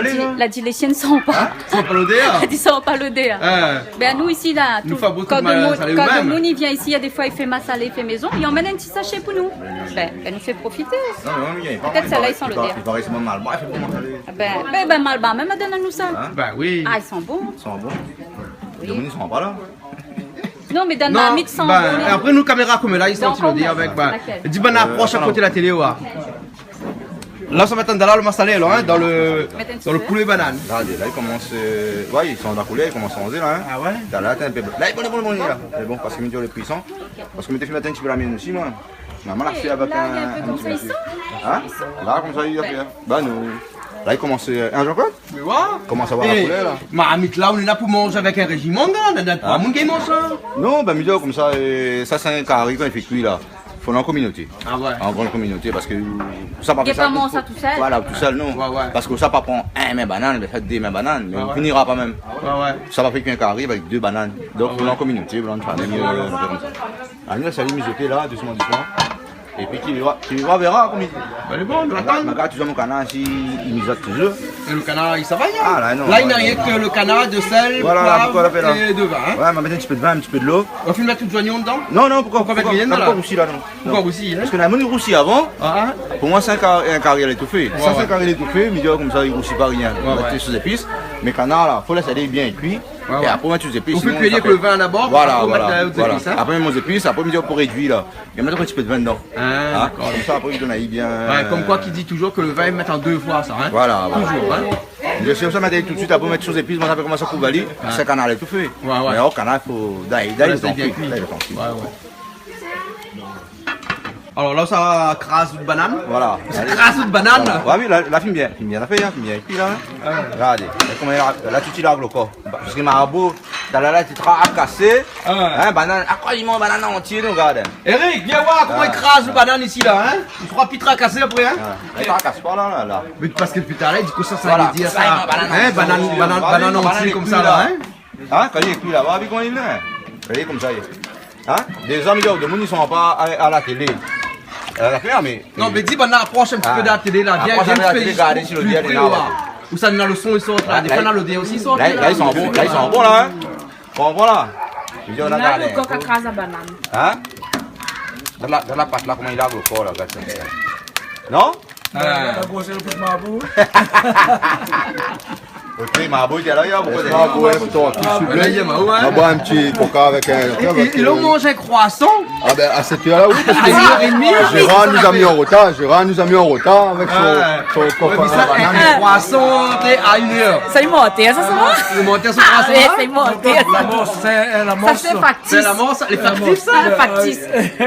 di, la di, lé shien i san pa. Hein ? I san pa lodèr. La di, i san pa lodèr. Hein. Bin, nou, isi, la, kan domoun, kan domoun i vien isi, la, défoi, i fé masalé, i fé mézon, i amenn in ti sashé pou nou. Bin, bin, nou fé profité. Non, mé non, i paré, i paré, i paré, i paré, sé malbar, i fé pa masalé. Bin, bin, bin, malbar mèm la donn anou sa. Hein ? Bin oui. Ah, i san bon. I san bon. Oui. Domoun i san pa la. Non, mé dan la mit i san bon, non. Apré, nou, kaméra, kom la, i san ti lodèr avèk, bin, di banna aprosh a koté la télé, ouais. La, sa va atann la, le masalé, la, hein, dan le, dan le poulé banane. La, la, li komans, euh, ouais, i san la koulèr, li komans sanzé, la, hein. Ah ouais ? La, la, atann in pé. La, lé bon, lé bon, lé bon, la. Mé bon, parske mi di lé kuison. Parske mi té fé mèt in ti pé la mienne osi, moin. Normalman, la fé avèk in, in ti pé. Hein ? La, konmsa, li la fé, hein. Bin, nou. La, li komans, euh, hein, Jean-Claude ? Mé ouais. Komans avoir la koulèr, la. Marmit la, ou lé la pou manz avèk in réjiman, la. Néna troi moun ki manz sa. Non, bin, mi di aou konmsa, euh, sa, sé in kari kan i fé kui, la. Fo an kominoté. Ah ouais. An gran kominoté, parske sa pa fé sa, ou pé pa manz sa tousèl. Voilà, tousèl, non. Ouais, ouais. Parske sa pa pran in min banane, mé fé dé min banane, mé ou finira pa mèm. Ouais, ouais. Sa va fé k'in kari avèk dé banane. Donk, fo an kominoté, fo an famiy, euh, konmsa. Ah, nou, sa, li mizoté la, dousman, dousman. Épi ki va, ki va, vèra, kom i di. Bin, lé bon, nou atann. Mé gard touzour mon kanar, si, li mizot touzour. É le kanar, i sava, hein ? Ah, la, non, la, la, néna rienk le kanar, de sèl, poiv é de vin, hein ? Voilà, la, pou koi la fé la ? Ouais, ma mèt in ti pé de vin, in ti pé de lo. Ou la fine mèt tout zoignon dedan ? Non, non, poukoi, poukoi, poukoi, poukoi rousi la, non ? Poukoi rousi, hein ? Parske la, moun i rousi avan. Ah, hein ? Pou moin, sé in kar-, in kari a létofé. Ouais, ouais. Sa, sé in kari a létofé, mi di konmsa, i rousi pa rien. Ouais, ouais. Mèt tout zépis. Mé kanar la, fo lès ali bien kui. Ouais, ouais. É apré, ou mèt tout zépis, sinon sa fé... Ou fé kui le vin dabor, voilà, apré ou mèt, euh, zépis, hein ? Apré, mi mèt mon zépis, apré, mi di, pou rédui, la. I mèt in ti pé de vin dedan. Ah, dakor. Konmsa, apré, i donn ali bien, euh... Ouais, kom koi ki di touzour ke le vin, i mèt an dé foi sa, hein ? Voilà, voilà. Touzour, hein ? Mi di, si ou sa mèt tout de suite, apré, ou mèt tout zépis, moin, apré, komans a kouv ali, sé kanar létofé. Ouais, ouais. Mé o kanar, fo, la, la, lès ali bien kui. La, lé trankil. Ouais, ouais. Alor la, sa kraz out banane. Voilà. Sa kraz out banane. Voilà. Ouais, oui, la, la fine bien, fine bien, la fé, hein, fine bien. Épi la, hein. Ah. Gardé. Gard koman la, la, tout i larg le kor. Parske marbo, talèr la, té trakasé. Ah. Hein, banane, akoz i manz banane antié, nou, gard. Eric, vien voir koman i kraz le banane isi la, hein. I sra pi trakasé apré, hein. Ah. Li trakas pa la, la, la. Mé parske dopi talèr, li di konmsa, sa i vé dir sa. Voilà. Hein, banane, banane, banane antié konmsa la, hein. Hein, kan li lé kui laba, épi kan li lé, li lé konmsa, li. Hein ? Déza, mi di aou, domoun i san pa a, a la télé. A la télé, mé... Non, mé di, banna aprosh in ti pé de la télé la, vien, vien fé pli pré, la. Ousa néna le son i sort la, défoi néna lodèr osi i sort la. La, la, i san bon, la, i san bon la, hein. Bon, voilà. Mi di, ou la gard, le kok i kraz la banane. Hein ? Dan la, dan la pat la, koman i larg le kor la, gard sa. Non ? Ah. La grosèr le pit marbo. OK, marbo, li lé la, li la, pou koté. Marbo, ouais, pou toi, s'il vous plaît. Ah, ben, là, il y a marbo, hein. On va boire un petit coca avec un... Et, et, et là, on mange un croissant. Ah ben, à cette heure-là, oui, parce que Gérard nous a mis en retard. Gérard nous a mis en retard avec son, son coca. Ouais, mais ça, un, un croissant, t'es à une heure. Sa i mantèr, sa, sa va ? I mantèr, son croissant, hein ? Ah ouais, sa i mantèr, sa. La mort, c'est, euh, la mort, ça, c'est factice. C'est la mort, ça, les factices, ça. Ah, factice.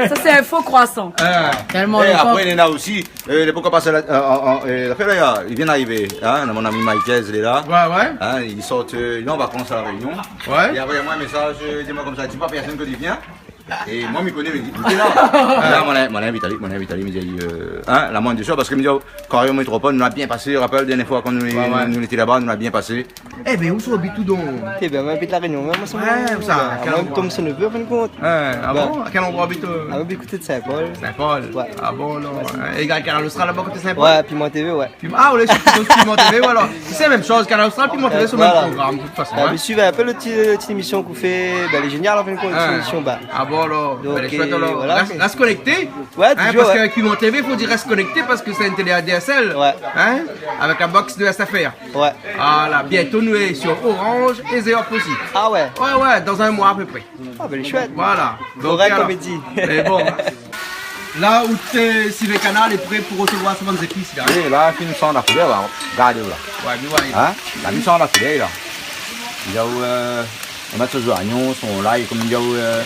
Ça, c'est un faux croissant. Ah. Tellement... Eh, le pauvre. Après, il y en a aussi, euh, les, pourquoi pas, euh, euh, euh, l'affaire là, il vient d'arriver, hein, mon ami Mike, il est là. Ouais, ouais. Hein, il sort, euh, il est en vacances à La Réunion. Ouais. Il a envoyé moi un message, euh, il dit moi comme ça, dis pas à personne que je viens. É moin, mi koné, mi di, ékout la. La, moin la, moin la invit ali, moin la invit ali, mi di, euh, hein, la moin dé swa, parske mi di, oh, Carrière Métropole, nou la bien pasé, rapèl, dernièr foi kan nou, ouais, ouais, nou lété laba, nou la bien pasé. Eh ben, ousa ou abit ou donk ? Eh ben, moin, mi abit La Réunion, moin, moin, sé... Ouais, ousa ? Moin, mi tonm Saint-Neveu, an fin de kont. Ouais, ah bon ? À quel endroit ou abit, euh ? Ah, mi abit koté de Saint-Paul. Saint-Paul ? Ouais. Ah bon, non. Ouais. É gard Kanal Austral laba, koté Saint-Paul ? Ouais, Piment TV, ouais. Pim-, ah, ou lé sur, sur Piment TV, ou alor. Sé mèm shoz, Kanal Austral, Piment TV, sé le mèm program, de tout fason, hein. Voilà. Mé suiv in pé le ti, ti émisyon k'ou fé, ben, lé zénial, an fin de kont, ti émisyon, ben. Ah bon ? Alor, donk, ben, lé shouèt, alor, voilà, rès, rès konèkté. Ouais, hein, toujour, parske, ouais, avèk Piment TV, fo dir rès konèkté parske sé in télé A D S L. Ouais. Hein, avèk la box de S F R. Ouais. Voilà, bientôt nou lé sur Orange é Zeop osi. Ah ouais. Ouais, ouais, dan in moi apépré. Ah, ben, lé shouèt. Voilà. Donk, korèk, alor, komédi. Mé bon. La, out sivé kanar lé pré pou resevoir son bann zépis la. Oui, la, fine san la koulèr la. Gard la. Ouais, mé ouais. Hein ? La, fine san la koulèr la. Li la, euh, ou mèt son zoignon, son lay, konm li di, euh,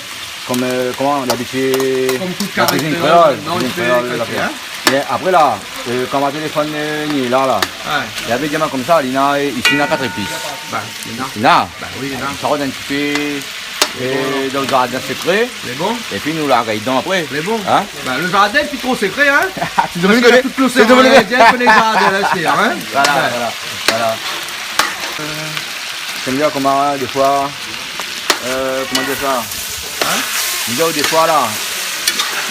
konm, euh, koman, dabitid, konm tout la kuizine kréol, non, la kuizine kréol, hein. É apré la, euh, kan ma téléfone, euh, ni la, la. Ouais. Li la di amoin konmsa, li na, isi na kat zépis. Bah, li na. Li na. Bah oui, li na. Sa rod in ti pé, euh, dan lo zardin sékré. Lé bon. Épi nou la gingn dan apré. Lé bon. Hein ? Bah, lo zardin lé pi tro sékré, hein. Parske na tout lo séran indien i koné zardin la, sé, hein. Voilà, ouais, voilà, voilà. Euh, Konm mi di aou, koman, défoi, euh, koman dir sa ? Hein ? Mi di aou, défoi la,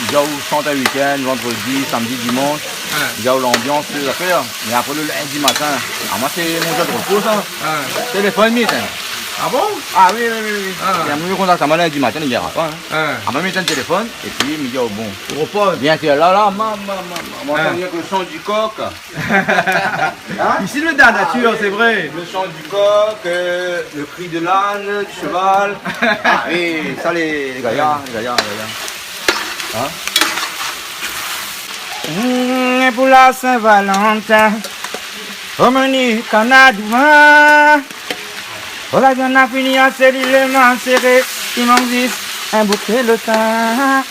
mi di aou, ou shant in week-end, vandrodi, samdi, dimansh, hein, mi di aou, lanbians, tout zafèr. Mé apré, lo lindi matin, ah, moin, sé mon zour de repo sa. Hein. Téléfone, mi étinn. Ah bon ? Ah oui, oui, oui, oui. Ah. É mi kontakt amoin lindi matin, li vien pa, hein. Hein. Ah, moin, mi étinn téléfone, épi mi di aou, bon. Ou repoz. Bien ke la, la, ma, ma, ma, ma, moin, hein, rienk lo son du kok. Hein ? Isi, lo dan natir, sé vré. Le chant du coq, euh, le cri de l'âne, du cheval. Ah, é sa, lé, lé gayar, lé gayar, lé gayar. Hein ? Mm, pou la Saint-Valentin, o meni kanar douvan. O la viann la fini, a sèl lé min séré, i mank zis in bouké lo tin.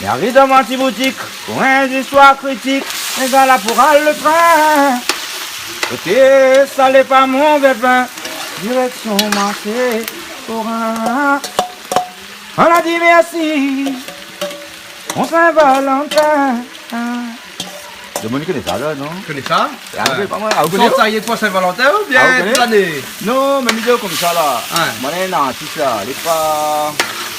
Mi ariv dan mon ti boutik pou in zistoir kritik, mé sa la pou ral lo trin. Koté sa lé pa mové vin, direksion marshé Forin. Ala di mèrsi, mon Saint-Valentin. Domoun i koné sa la, non ? Koné sa ? Ah, ouais. Koné pa moin. Ah, ou koné ? Shant sa yèr pou Saint-Valentin oubien tout lané ? Ah, ou koné ? Non, mé mi di aou konmsa la. Ouais. Moin, in artis la, lé pa,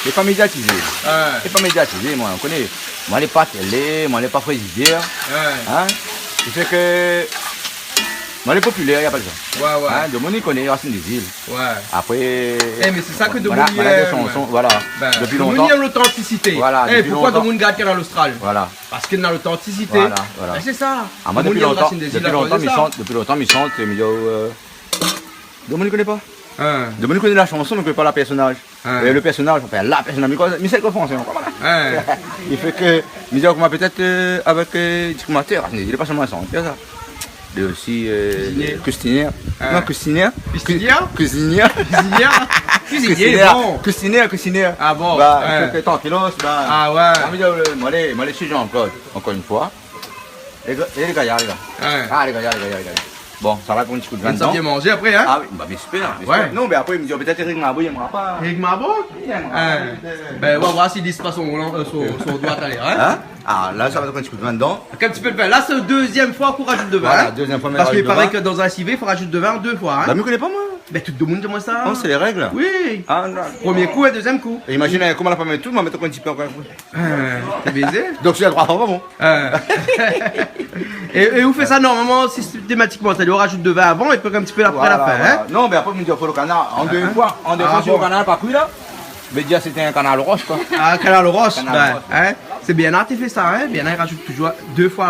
lé pa médiatizé. Ouais. Lé pa médiatizé, moin, ou koné. Moin lé pa télé, moin lé pa frizidèr. Ouais. Hein ? Sé ke moin lé popilèr, i apèl sa. Ouais, ouais. Hein ? Domoun i koné Racine des Îles. Ouais. Apré, eh, mé sé sa ke domoun i èm. Voilà, voilà, dé shanson, voilà. Ben, domoun i èm lotantisité. Voilà, dopi lontan. Eh, dopi lontan. Poukosa domoun i gard Kanal Austral ? Voilà. Parske na lotantisité. Voilà, voilà. Ben, sé sa. Ah, moin, dopi lontan, dopi lontan, mi shant, dopi lontan, mi shant, mi di, euh, domoun i koné pa. Hein. Domoun i koné la shanson, mé i koné pa la pèrsonaz. Hein. É lo pèrsonaz, anfin, la pèrsonaz, mi koné, mi sé koman fransé, non, koman la. Hein. I fé ke, mi di, koman, pétèt, euh, avèk, euh, di koman, té, li lé pa solman shantèr, sa. Li lé osi, euh, kuizinèr. Kuizinèr. Hein. Non, kuizinèr. Kuizinèr ? Kuizinèr. Kuizinèr. Kuizinèr, bon. Kuizinèr, kuizinèr. Ah bon ? Bah, hein. Fé ke trankilos, bah. Ah ouais. Moin, mi di, euh, moin lé, moin lé su Jean-Claude, ankor in foi. É, é lé gayar, lé gayar. Hein. Ah, lé gayar, lé gayar, lé gayar. Bon, sa va pou in ti kout vin dedan. Sa bien manzé apré, hein ? Ah oui, bah, bien sir, bien sir. Ouais. Non, mé apré, mi di, pétèt Eric Mabo, li èmra pa. Eric Mabo ? Li èmra pa. Hein. Ben, nou va voir si li pas son, euh, son, son doi talèr, hein ? Hein ? Ah, la, sa va pou in ti kout vin dedan. Avèk in ti pé de vin. La, sé la dézièm foi k'ou rajout de vin, hein ? Voilà, dézièm foi, mi rajout de vin. Parske i paré ke dan in sivé, i fo rajout de vin dé foi, hein ? Bah, mi koné pa, moin. Ben, tout domoun i di amoin sa, hein ? Oh, sé lé règ. Oui. Ah, non. Promié kou é dézièm kou. É imazine, koman la pa mèt tout, ma mèt ankor in ti pé ankor in kou. Euh, té bézé. Donk, si la troi foi, pa bon. Euh. É, é ou fé sa normalman, sistématikman, sétadir ou rajout de vin avan é pi in ti pé apré, voilà, la fin, voilà, hein. Non, mé apré, mi di, fo lo kanar, an dé foi, an dé foi, si lo kanar lé pa kui la, mi di, sété in kanar rosh, koi. Ah, kanar rosh, kanar rosh, hein. Sé bien, ou fé sa, hein. Bien, ou rajout toujour dé foi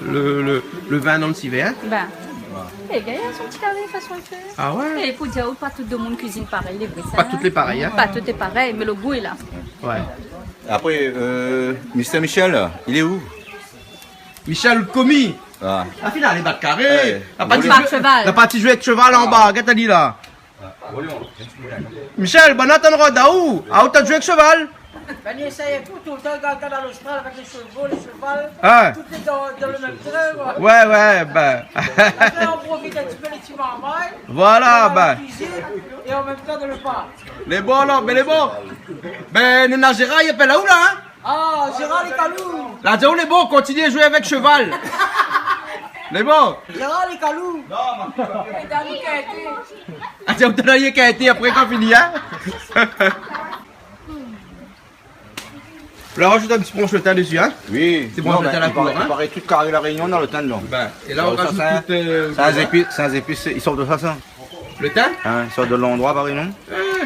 lo, lo, lo vin dan lo sivé, hein. Ben. Lé gayar, son ti kari, fason de fèr. Ah ouais. É pou dir, pa tout domoun i kuizine parèy, lé vré sa, hein. Pa tout lé parèy, hein. Pa tout lé parèy, mé lo gou lé la. Ouais. Apré, euh, Mister Michel, li lé ou ? Michel Komi. Ah. La fine alé bat karé. Ouais. La parti zoué, la parti zoué avèk sheval anba. Ah. Gèt ali la. Michel, banna tann rod aou. Aou, ou la zoué avèk sheval ? Ben, i éséy tout, toultan i gard Kanal Austral avèk lé sheval, lé sheval. Ah. Tout lé dan, dan lo mèm trin, koi. Ouais, ouais, ben. Apré, ou profit in ti pé lé ti marmay. Voilà, ben. La kuizine é an mèm tan dan lo park. Lé bon, alor, mé lé bon. Ben, nou na Gérard, li apèl aou la, hein ? Ah, Gérard lé kalou. La di aou lé bon, kontinié zoué avèk sheval. Lé bon. Gérard lé kalou. Non, ma... La di aou, ou té la yèk été apré kan fini, hein ? La, rajout in ti bransh lo tin dési, hein ? Oui. Ti bransh lo tin la, i paré, hein ? I paré tout kari La Rényon na lo tin dedan. Ben, é la, ou rajout sa, tout, euh, sa, voilà. Sé in zépis, sé in zépis, i sort de sa, sa. Lo tin ? Hein, i sort de landroi, paré, non ? Euh,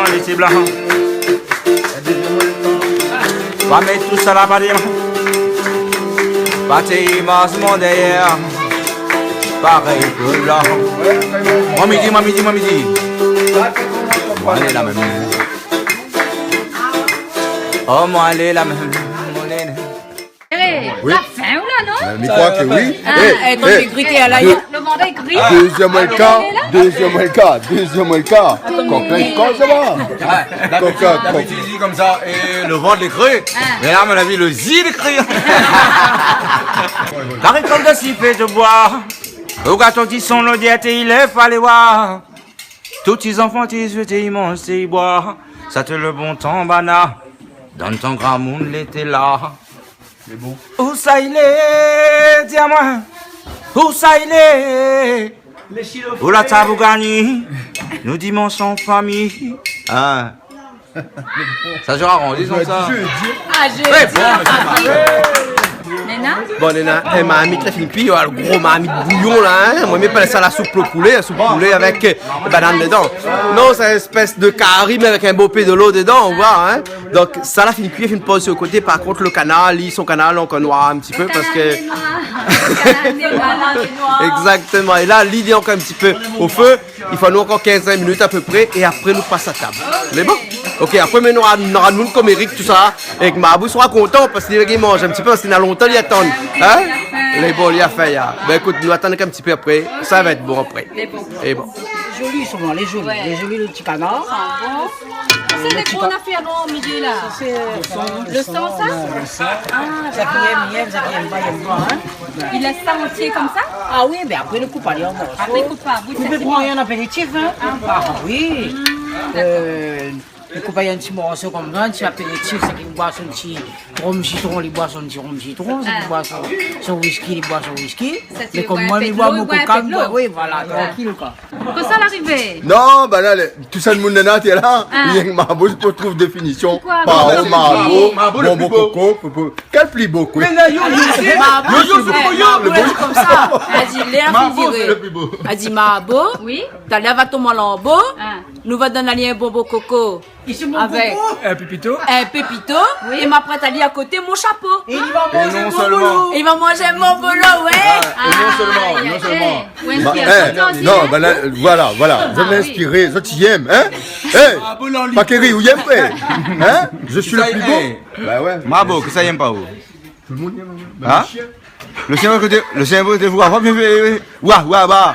tan, lété blan. Pa mèt tout sa la, pa déman. Pa té mas mon dèryèr. Parèy ke blan. Moin mi di, moin mi di, moin mi di. Alé la mèm. Oh, moin alé la mèm. Eh, oui. La fin, ou la, non ? Mé mi kroi ke oui. Ah, eh, eh, eh, atann, mi grit, eh, la, de-, lo vant lé gri. Dézyèm wildcard, dézyèm wildcard, dézyèm wildcard. Atann, kokin, mé koman sa va ? Ah, kokin, d'abitid, d'abitid, i di konmsa, eh, lo vant lé gri. Ah. Mé la, a mon avi, lo zi lé gri. Karikol de sipé de boi. Ou gard ton ti son, lo dièt, i lèv pa lé wa. Tout ti zanfan, ti zoué, ti manz, ti boi. Sa té lo bon tan, bana. Dan tan gramoun lété la. Mé bon. Ousa i lé, di amoin. Ousa i lé. Ou la tab ou gagn. Nou dimansh an fami. Ah. Sa, mi aranz sa. Ah, mi di. Ouais, bon, mé sé pa gré. Néna ? Bon, néna in marmit la fine kui, lo gro marmit bouyon la, hein. Moin mi apèl sa la soup o poulé, la soup poulé avèk, euh, banane dedan. Non, sé in éspès de kari, mé avèk in bo pé de lo dedan, ou voi, hein. Donk, sa la fine kui, fine poz su lo koté. Par kont, lo kanar, li, son kanar lé ankor noir in ti pé parske... Kanar lé noir. Kanar lé noir. Exactement. É la, li lé ankor in ti pé o fé. I fo anou ankor kinz minit a pé pré é apré nou pas a tab. Lé bon ? Ok, apré, mé nora, nora moun kom Eric, tousa, èk Mabou sra kontan parske li manz in ti pé, parske na lontan li atann. Hein ? Lé bon, li la fin, ya. Ben, ékout, nou atann in ti pé apré. Sa va èt bon apré. Lé bon. Lé bon. Zoli, solman, lé zoli. Ouais. Lé zoli, lo ti kanar. Sa bon. Sé dé gro nafèr, non, Miguel, la ? Sé, euh, lo san, lo san, sa ? Ouais, lo san. Ah, sa ki èm, i èm, sa ki èm pa, i èm pa, hein. I lès sa antié konmsa ? Ah oui, mé apré, nou koup ali an morso. Apré, koup pa bout, sa sé bon. Nou pé pran in apéritif, hein. Ah bon ? Ah oui. Hmm, dakor. Euh, nou koup ali in ti morso konmsa, in ti apéritif, sa ki boi son ti rom sitron, li boi son ti rom sitron, sa ki boi son, son whisky, li boi son whisky. Sa, mé kom moin, mi boi mon koka, mi boi, oui, voilà, trankil, koi. Kosa la arivé ? Non, ben la, lé, tout sa, lo moun néna, té la, ah, rienk Mabo pou trouv définision. Koi, Mabo, Mabo, Mabo, lo pli bo. Bonbon koko, pou, pou, kèl pli bo, koi ? Mé la, yo, yo, sé Mabo, yo, yo, sé Mabo, yo, lo bon. Mabo, èl la di konmsa. Èl di, lèr fine viré. Mabo, sé lo pli bo. Èl di, Mabo, oui, talèr va tonm an lanbo, ah, nou va donn ali in bonbon koko. Avèk in pépito. In pépito. Oui. É ma prèt ali a koté mon shapo. É li va manz mon bolo. É li va manz mon bolo, ouais. Ah, é non solman, ah, non solman. Ouais, ba, eh, non, ba la, voilà, voilà. Ah, oui. Zot lé inspiré, zot i èm, hein ? Eh, Mabo, pa ké ri, ou i èm pa, hein ? Je suis le plus beau. Sa i èm. Ba ouais. Mabo, kosa i èm pa, ou ? Tout lo moun i èm, hein ? Hein ? Lo shien, lo shien, koté, lo shien, koté, wa, wa, bien, bien, wa, wa, wa.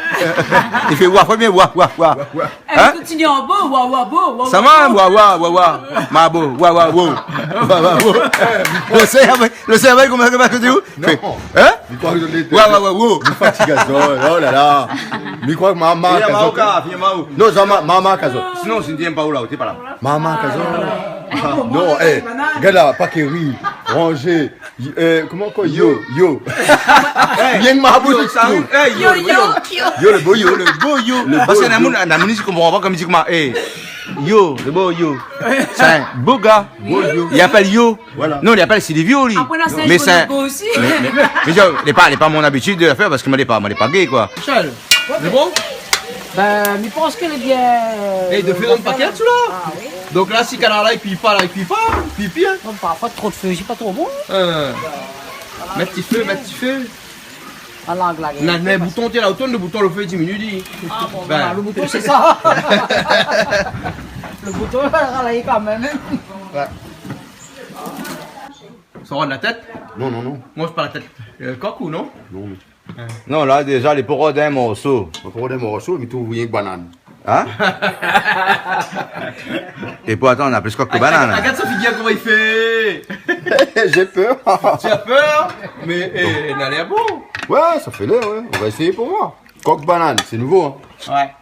I fé wa, wa, bien, wa, wa, wa. Wa, wa. Hein ? Eh, kontinié an bo, wa, wa, bo, wa, wa, bo. Sa va, wa, wa, wa, wa. Mabo, wa, wa, wo. Wa, wa, wo. Lo shien, lo shien, koman, koman, koman i di, ou ? Non. Fé, hein ? Mi kroi ke zot lé, wa, wa, wa, wo. Mi fatig azot, oh là là. Mi kroi ke ma, ma, fé in kazot. Maroka, fé in maro. Non, sa ma, ma, ma, kazot. Sinon, si ou i èm pa, ou la, ou té pa la. Ma, ma, kazot. Ah. Non, eh, gard la, pa ké ri, ranzé. Y-, euh, koman ankor ? Yo, yo. Yo. Eh, bien Mabo, yo, di sa, tout. Eh, yo, yo, yo. Yo, lo bo yo. Lo bo yo. Lo bo yo. Parske na moun, na moun i konpran pa kom i di koman, eh, yo, lo bo yo. Sé in bo ga. Bo yo. I apèl yo. Voilà. Non, i apèl Silvio, li. Apré, na Serge Bonobo osi. Mé sé, mé, mé, mé, mé, lé pa, lé pa mon abitid de fèr parske moin lé pa, moin lé pa gay, koi. Michel, sé bon ? Ben, mi pans ke lé bien, euh... Eh, de fèr in pakèt, sou la. Ah oui. Donk la, si kanar la i piy pa, la, i piy pa, i piy pi, in. Non, parfoi tro d'fé, sé pa tro bon. Euh, mèt ti fé, mèt ti fé. Alang la. Na, na bouton, tiens, la, ou tourn lo bouton, lo fé i diminu, di. Ah bon, ben, voilà, lo bouton, sé sa. Lo bouton, la, la, la, kan mèm. Ouais. Sa rod la tèt ? Non, non, non. Manz pa la tèt, euh, kok ou non ? Non, non. Non, la, déza, li pou rod in morso. Li pou rod in morso, mé tou, ou vien banane. Hein ? É pou atann, na plis kok ke banane. Agard, agard son figir, koman li fé. J'ai peur. Tu as peur ? Mais, eh, na lèr bon. Ouais, ça fait l'air, ouais. On va essayer pour voir. Kok banane, c'est nouveau, hein. Ouais.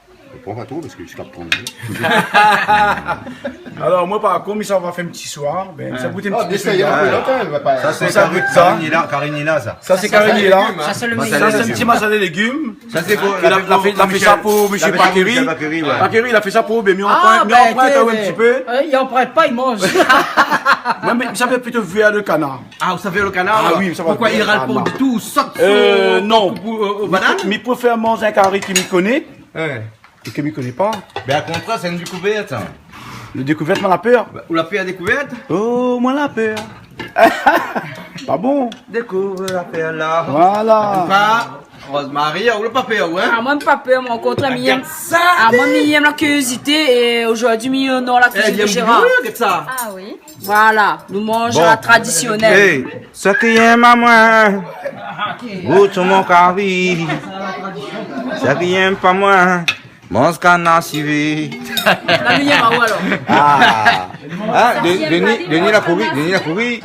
Pran pa tro parske mi kap pran. Alor, moin, par kont, mi sava fé in ti soir. Ben, sa gout in ti pé. Ah, désèy, in pé, non, kan mèm, va pa. Sa sé Karine, Karine Nila, sa. Sa sé Karine Nila. Sa sé lo méyèr. Sa sé in ti masalé légim. Sa sé pou, la fé sa pou Monsieur Pakeri. Pakeri, ouais. Pakeri, la fé sa pou, ben, mi anprint, mi anprint in ti pé. Ah ben, té, mé, euh, i anprint pa, i manz. Moin, mé sa fé plito vèr lo kanar. Ah, ou sa vèr lo kanar, alor ? Ah oui, sa va vèr lo kanar. Poukoi i ral pa ditou, sot, euh, non, pou, euh, banane ? Mi préfèr manz in kari ke mi koné. Ouais. É ke mi koné pa. Ben, o kontrèr, sé in dékouvèrt, sa. In dékouvèrt, moin la pèr. Ou la pèr dékouvèrt ? Oh, moin la pèr. Pa bon. Dékouv la pèr la. Voilà. Antouka, Rosemary, ou la pa pèr, ou, in ? Ah, moin pa pèr, moin, o kontrèr, mi yèm. Agard sa, ah, moin, mi yèm la kiriozité é zordi mi onor la kuizine de Gérard. Eh, li yèm bien, agard sa. Ah oui. Voilà, nou manz la tradisionèl. Bon. Hey, sak i yèm amoin, gout mon kari. Sak i yèm pa moin, manz kanar sivé. La, nou yèm aou, alor. Ah. Hein, Denis, Denis la kouri, Denis la kouri.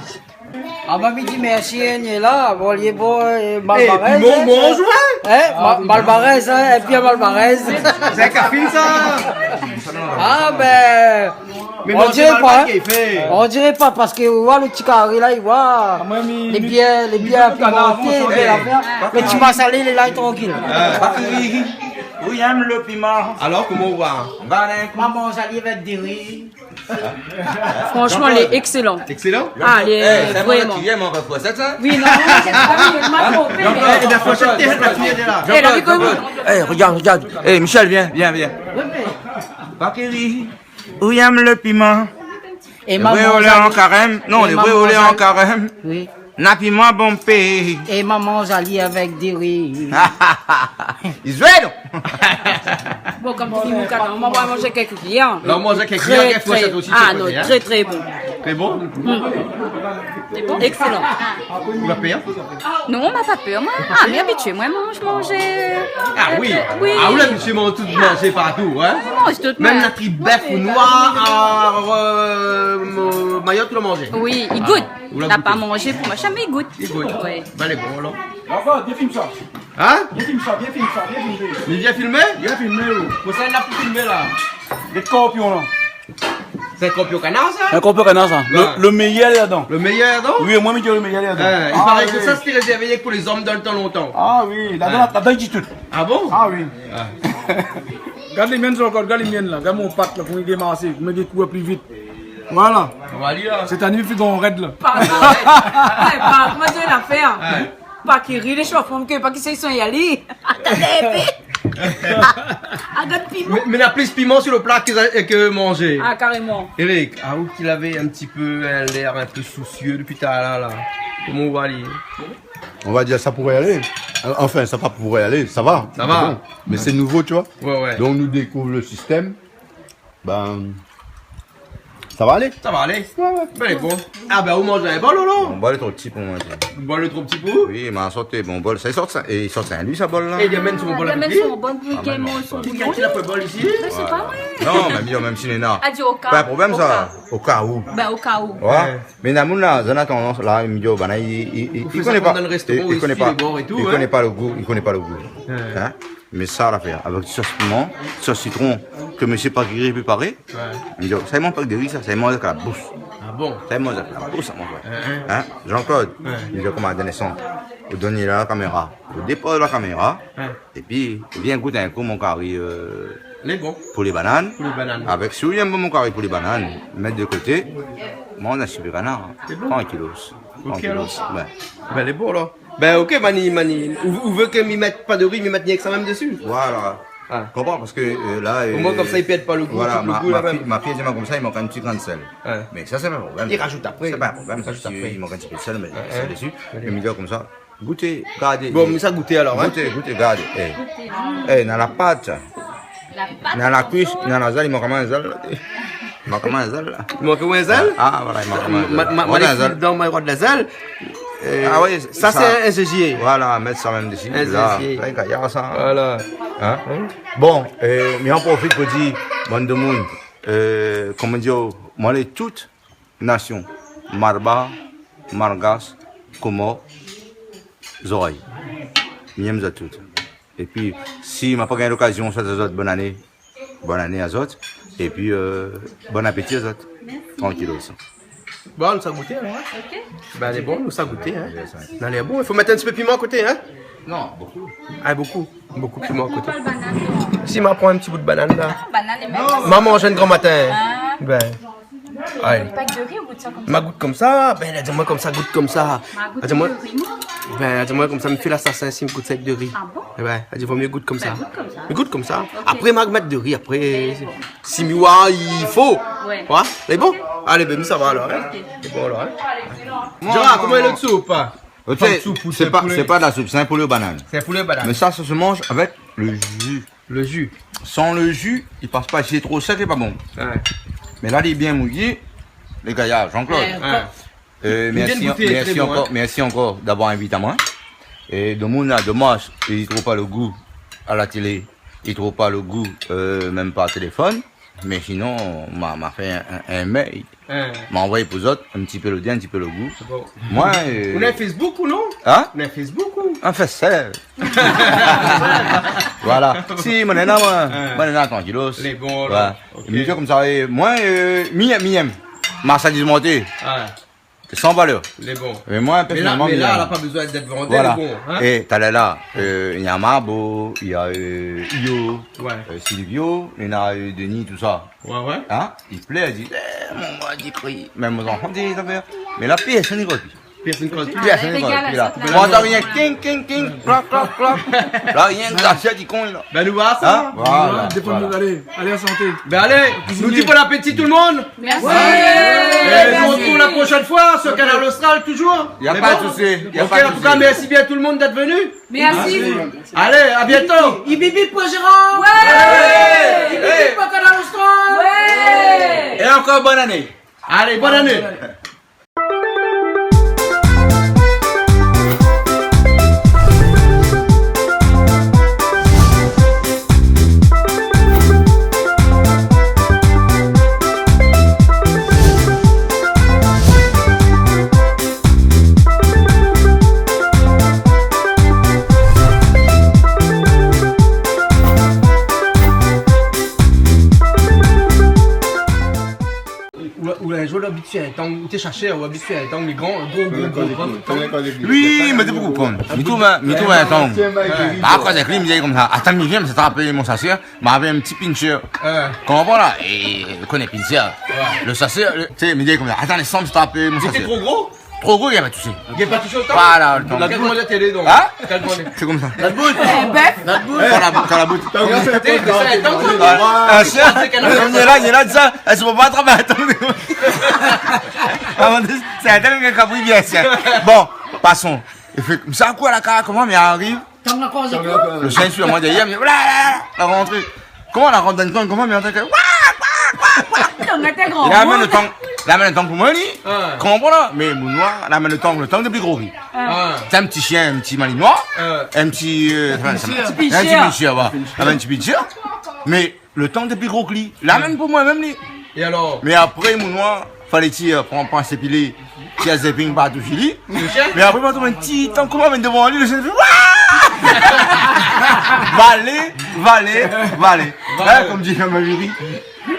Ah, ben, mi di mèrsi, hein, li lé la. Bon, li lé bon, euh, Malbarèz, hein. Eh, pi mon manz, ouais. Hein, Ma-, Malbarèz, hein, épi Malbarèz. Sé in kafine, sa. Ah, ben, Mé on diré pa, hein. On diré pa, parske ou voi lo ti kari la, ou voi, lé bien, lé bien pimanté, lé bien afèr. Mé ti masalé, lé la, lé trankil. Ah. Pakeri, ou yèm lo piman ? Alor, koman ou voi ? Moin la manz ali avèk dori. Franchement, lé excellent. Excellent ? Ah, lé vréman. Eh, sé moin ki yèm, on refoi sa, sa ? Oui, non, non, sé pa, mi la tronpé. Eh, la fourchette, la fourchette est là. Eh, la vi koman. Eh, regarde, regarde. Eh, Michel, viens, viens, viens. Oui, mé Pakeri. Ou yèm lo piman ? É moin manz ali an karèm. Non, é moin manz ali an karèm. Oui. Na piman bonpé. É moin manz ali avèk dori. I zoué, non ? Bon, kom ti di, mon kanar, moin, moin manz kèk kiyèr. La, ou manz kèk kiyèr, trè, trè, ah non, trè, trè bon. Trè bon ? Mm. Excellent. Ou la pèr ? Non, moin la pa pèr, moin. Ah, mi abitié, moin, manz, manzé. Ah oui. Oui. Ah, ou la abitié manz tout, manzé partou, hein ? Moin manz tout, moin. Mèm la trip bèf noir, euh, Mayotte, ou la manzé ? Oui, i gout. Ah, ou la gouté. La pa manzé pou moin, zamé i gout. I gout. Oui. Ben, lé bon, alor. Atann, bien filmé sa. Hein ? Bien filmé sa, bien filmé sa, bien filmé. Mé bien filmé ? Bien filmé, oui. Pou sa, la pou filmé, la. Lé skorpion, la. Sé in skorpion kanar, sa ? In skorpion kanar, sa. Ouais. Lo, lo méyèr ladan. Lo méyèr ladan ? Oui, moin, mi di lo méyèr ladan. Ah, i paré ke sa, sété rézèrvé pou lé zom dan lo tan lontan. Ah oui, ladan, ladan, i di tout. Ah bon ? Ah oui. Ah. Gard lé mienn ankor, gard lé mienn la, gard mon pat la, koman li démar, koman li kour pli vit. Voilà. Sèt ané, mi fé gran rèd la. Pardon, ouais. Eh, pa, koman di la fé, hein ? Ouais. Pakeri, lé shof, ke pa ki sé son yali. Atann in pé. Agard piman. Mé, mé na plis piman si lo pla ke, ke manzé. Ah, karéman. Eric, ah, ou ki lavé in ti pé, euh, lèr in pé sousié dopi talèr la. Koman ou voi ali ? On va dire, ça pourrait aller. Enfin, ça pas pourrait aller, ça va. Ça va. C'est bon. Mais c'est nouveau, tu vois. Ouais, ouais. Donc, nou dékouv lo sistèm. Ben, sa va alé. Sa va alé. Ouais, ouais. Ben, lé bon. Ah ben, ou manz in bol, alor ? Mon bol lé tro pti pou moin, sa. Bol lé tro pti pou ou ? Oui, mé sort mon bol. Sa i sort sa. É i sort sa, li, sa bol la. É li amèn son bol. Ah, li amèn son bol pou li gingn manz son bol. Ki la pran bol isi ? Mé sé pa moin. Non, mé mi di, mèm si néna. Ah, di o ka. Pa problèm, sa. O ka ou. Ben, o ka ou. Ouais. Mé na moun la, zot na tandans la, mi di, ben, i, i, i koné pa. Ou fé sa dan lo réstoran, i koné pa lo gou, i koné pa lo gou. Hein ? Mé sa, la fé avèk sos piman, sos sitron, ke mésyé Pakeri la préparé. Ouais. Mi di, sa i manz pa dori, sa, sa i manz avèk la boush. Ah bon ? Sa i manz avèk la boush, sa, mon frèr. Hein, hein. Hein, Jean-Claude, ouais, mi di, koman, Denis, ou done la kaméra. Ou dépoz la kaméra. Ouais. Épi, vien gout in kou mon kari, euh, lé bon. Pou lé banane. Pou lé banane. Avèk, si ou yèm mon kari pou lé banane, mèt de koté, manz in sipé kanar. Lé bon. Trankilos. Ok, alor. Trankilos, ouais. Ben, lé bon, alor. Ben, ok, Mani, Mani. Ou, ou vé ke mi mèt pa dori, mi mèt rienk sa mèm dési ? Voilà. Ah. Konpran ? Parske, euh, la, omoin, euh, konmsa, i pèrd pa lo gou, voilà, tout lo gou la mèm. Ma, ma fiy, ma fiy i di amoin konmsa, i mank in ti grin d'sèl. Ouais. Mé sa, sé pa in problèm. I rajout apré. Sé pa in problèm. I rajout apré. Si i mank in ti pé d'sèl, mé sèl dési. Ouais, ouais. Mé mi di konmsa, gouté, gardé. Bon, mé sa gouté alor, hein ? Gouté, gouté, gardé. Eh. Eh, dan la pat. La pat, dan la kuis, konmsa. Dan la zèl, i mank koman in zèl la. I mank koman in zèl la. I mank koman in zèl ? Ah, voilà, i mank koman in zèl. Ma, ma, ma, voilà, in zèl. Dan ma rod la zèl. Euh, ah oui, sa, sa sé in zézié. Voilà, mèt sa mèm dési. In zézié. La, la, i gayar sa. Voilà. Hein ? Bon, euh, mi anprofit pou di, bann demoun, euh, koman dir, moin lé tout nasion, malbar, malgash, komor, zorèy. Mi yèm zot tout. Épi, si ma pa gingn lokazion souèt azot bone ané, bone ané azot. Épi, euh, bon apéti azot. Merci. Trankil osi. Bon, nou sa gouté alor, hein ? Ok. Ben, lé bon, nou sa gouté, hein ? Ouais, sa. Non, lé bon, i fo mèt in ti pé piman akoté, hein ? Non, bokou. Ah, bokou, bokou piman akoté. Pran banane, non ? Si, ma pran in ti bout banane la. Ah, banane, mèm. Ma manz in gran matin. Ah. Ben. Ay. Pa de ri, ou gout sa konmsa ? Ma gout konmsa, ben, la di amoin konmsa, gout konmsa. Ma gout de ri, moin. Ben, la di amoin konmsa, mi fé lasasin si mi gout sa èk de ri. Ah bon ? Eh ben, la di, vo mié gout konmsa. Ben, gout konmsa. Mi gout konmsa. Ok. Apré, ma mèt de ri, apré, si mi oi, i fo. Ouais. Ouais, lé bon ? Ok. Alé, ben, sa va alor, hein ? Ok. Lé bon alor, hein ? Gérard, koman i lé, lo soup ? Anfin, sé pa, sé pa de la soup, sé in poulé o banane. Sé in poulé o banane. Mé sa, sa se manz avèk lo ji. Lo ji. San lo ji, i pas pa. Si lé tro sèk, lé pa bon. Ouais. Mé la, lé bien mouyé, lé gayar. Jean-Claude. Ouais, ankor. Euh, mèrsi, mèrsi ankor, mèrsi ankor d'avoir invit amoin. É demoun la, domaz, i trouv pa lo gou a la télé, i trouv pa lo gou, euh, mèm par téléfone. Mé sinon, ma, ma fé in, in, in mail. Hein. Ma anvoy pou zot, in ti pé lo dé, in ti pé lo gou. Bon. Moin, euh... Ou na Facebook ou non ? Hein ? Ou na Facebook ou ? Anfin, sé... Voilà. Si, moin néna, moin. Hein. Moin néna, trankilos. Lé bon, la. Voilà. Ok. Mi di konmsa, é moin, euh, mi yèm, mi yèm. Marsadiz monté. Ah. San valèr. Lé bon. Mé moin, pèrsonèlman, mi yèm. Mé la, mé la, la pa bezoin d'èt vandé, lé bon, hein ? Voilà. É talèr la, euh, néna Marbo, néna, euh, Iyo, ouais, euh, Silvio, néna, euh, Denis, tousa. Ouais, ouais. Hein ? I plèr, i di, eh, mon, moin, i kri. Mèm zanfan, i di, sa fé. Mé la, pèrsone i koz pi. Pèrsone i koz pi. Pèrsone i koz pi, la. Moin, antann rienk king, king, king, klok, klok, klok. La, rienk zasièt i kongn, la. Ben, nou voir sa. Hein ? Voilà, voilà. Alé, alé, santé. Ben, alé, nou di bon apéti tout lo moun. Merci. Ouais. É nou artrouv la proshèn foi sur Kanal Austral, toujour. Lé bon ? Na pa de sousi, na pa de sousi. Ok, an tou ka, mèrsi bien tout lo moun d'èt vni. Merci. Allez, à bientôt. Hip, hip, hip pour Gérard. Ouais. Hip, hip, hip pour Kanal Austral. Ouais. Et encore bonne année. Allez, bonne année. Ou la, ou la, ou la abitié in tang, ou té sasèr, ou abitié in tang, lé gran, gro, gro, gro, gro tang. Oui, mé té pou konprann. Mi trouv in, mi trouv in tang. Dakor, avèk li, mi di konmsa, atann, mi vien, mi sa trap mon sasèr. Mé avèk in ti pincher. Hein. Konpran la ? É, koné pincher. Ouais. Lo sasèr, lo, té, mi di konmsa, atann, lé sanm, sa trap mon sasèr. Li té tro gro ? Tro gro, li la pa toushé. Li la pa toushé lo tang ? Voilà, lo tang. Kèl manzèr télé, donk ? Hein ? Kèl manzèr ? Sé konmsa. La bout. Eh, bèf. La bout. Voilà, bout, la bout. T'as vu, c'est... Té, mé sa, atann, ouais. Ah, sé, sé kan mèm, li lé la, li lé la, di sa, eh, sé pa trap, atann. Ah, mon Dieu, sé in tèl kapri, bien sir. Bon, passons. Éfèktivman, sa kou a la kar, koman mi ariv ? Tang la koz. Lo shien i suiv amoin dèrièr, mi di, oula, la, la, la rantré. Koman la rant dan lo tang, koman mi antann ke, wa, wa, wa, wa. Tang la té gran. La amenn lo tang, la amenn lo tang pou moin, li. Ah. Konpran la ? Mé moun noir, la amenn lo tang, lo tang té pli gro ke li. Ah. Sé in ti shien, in ti malinois, ah, in ti, euh, in ti pincher. In ti pincher, voilà. Avèk in ti pincher. Mé lo tang té pli gro ke li. La amenn pou moin mèm, li. É alor ? Mé apré, moun noir, falé tir, pran, pran sé pilé, tir zéping partou si li. Mé apré, ma trouv in ti tang, koman, mé dovan li, lo shien i fé, wa ! Valé, valé, valé. Valé. Hein, konm di Jean-Marie Viry.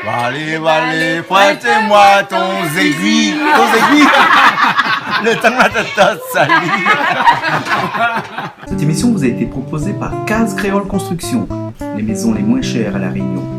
Valé, valé, prête-moi ton aiguille. Ton aiguille. Lo tang la tèt, sali. Cette émission vous a été proposée par Case Créole Construction, les maisons les moins chères à La Réunion.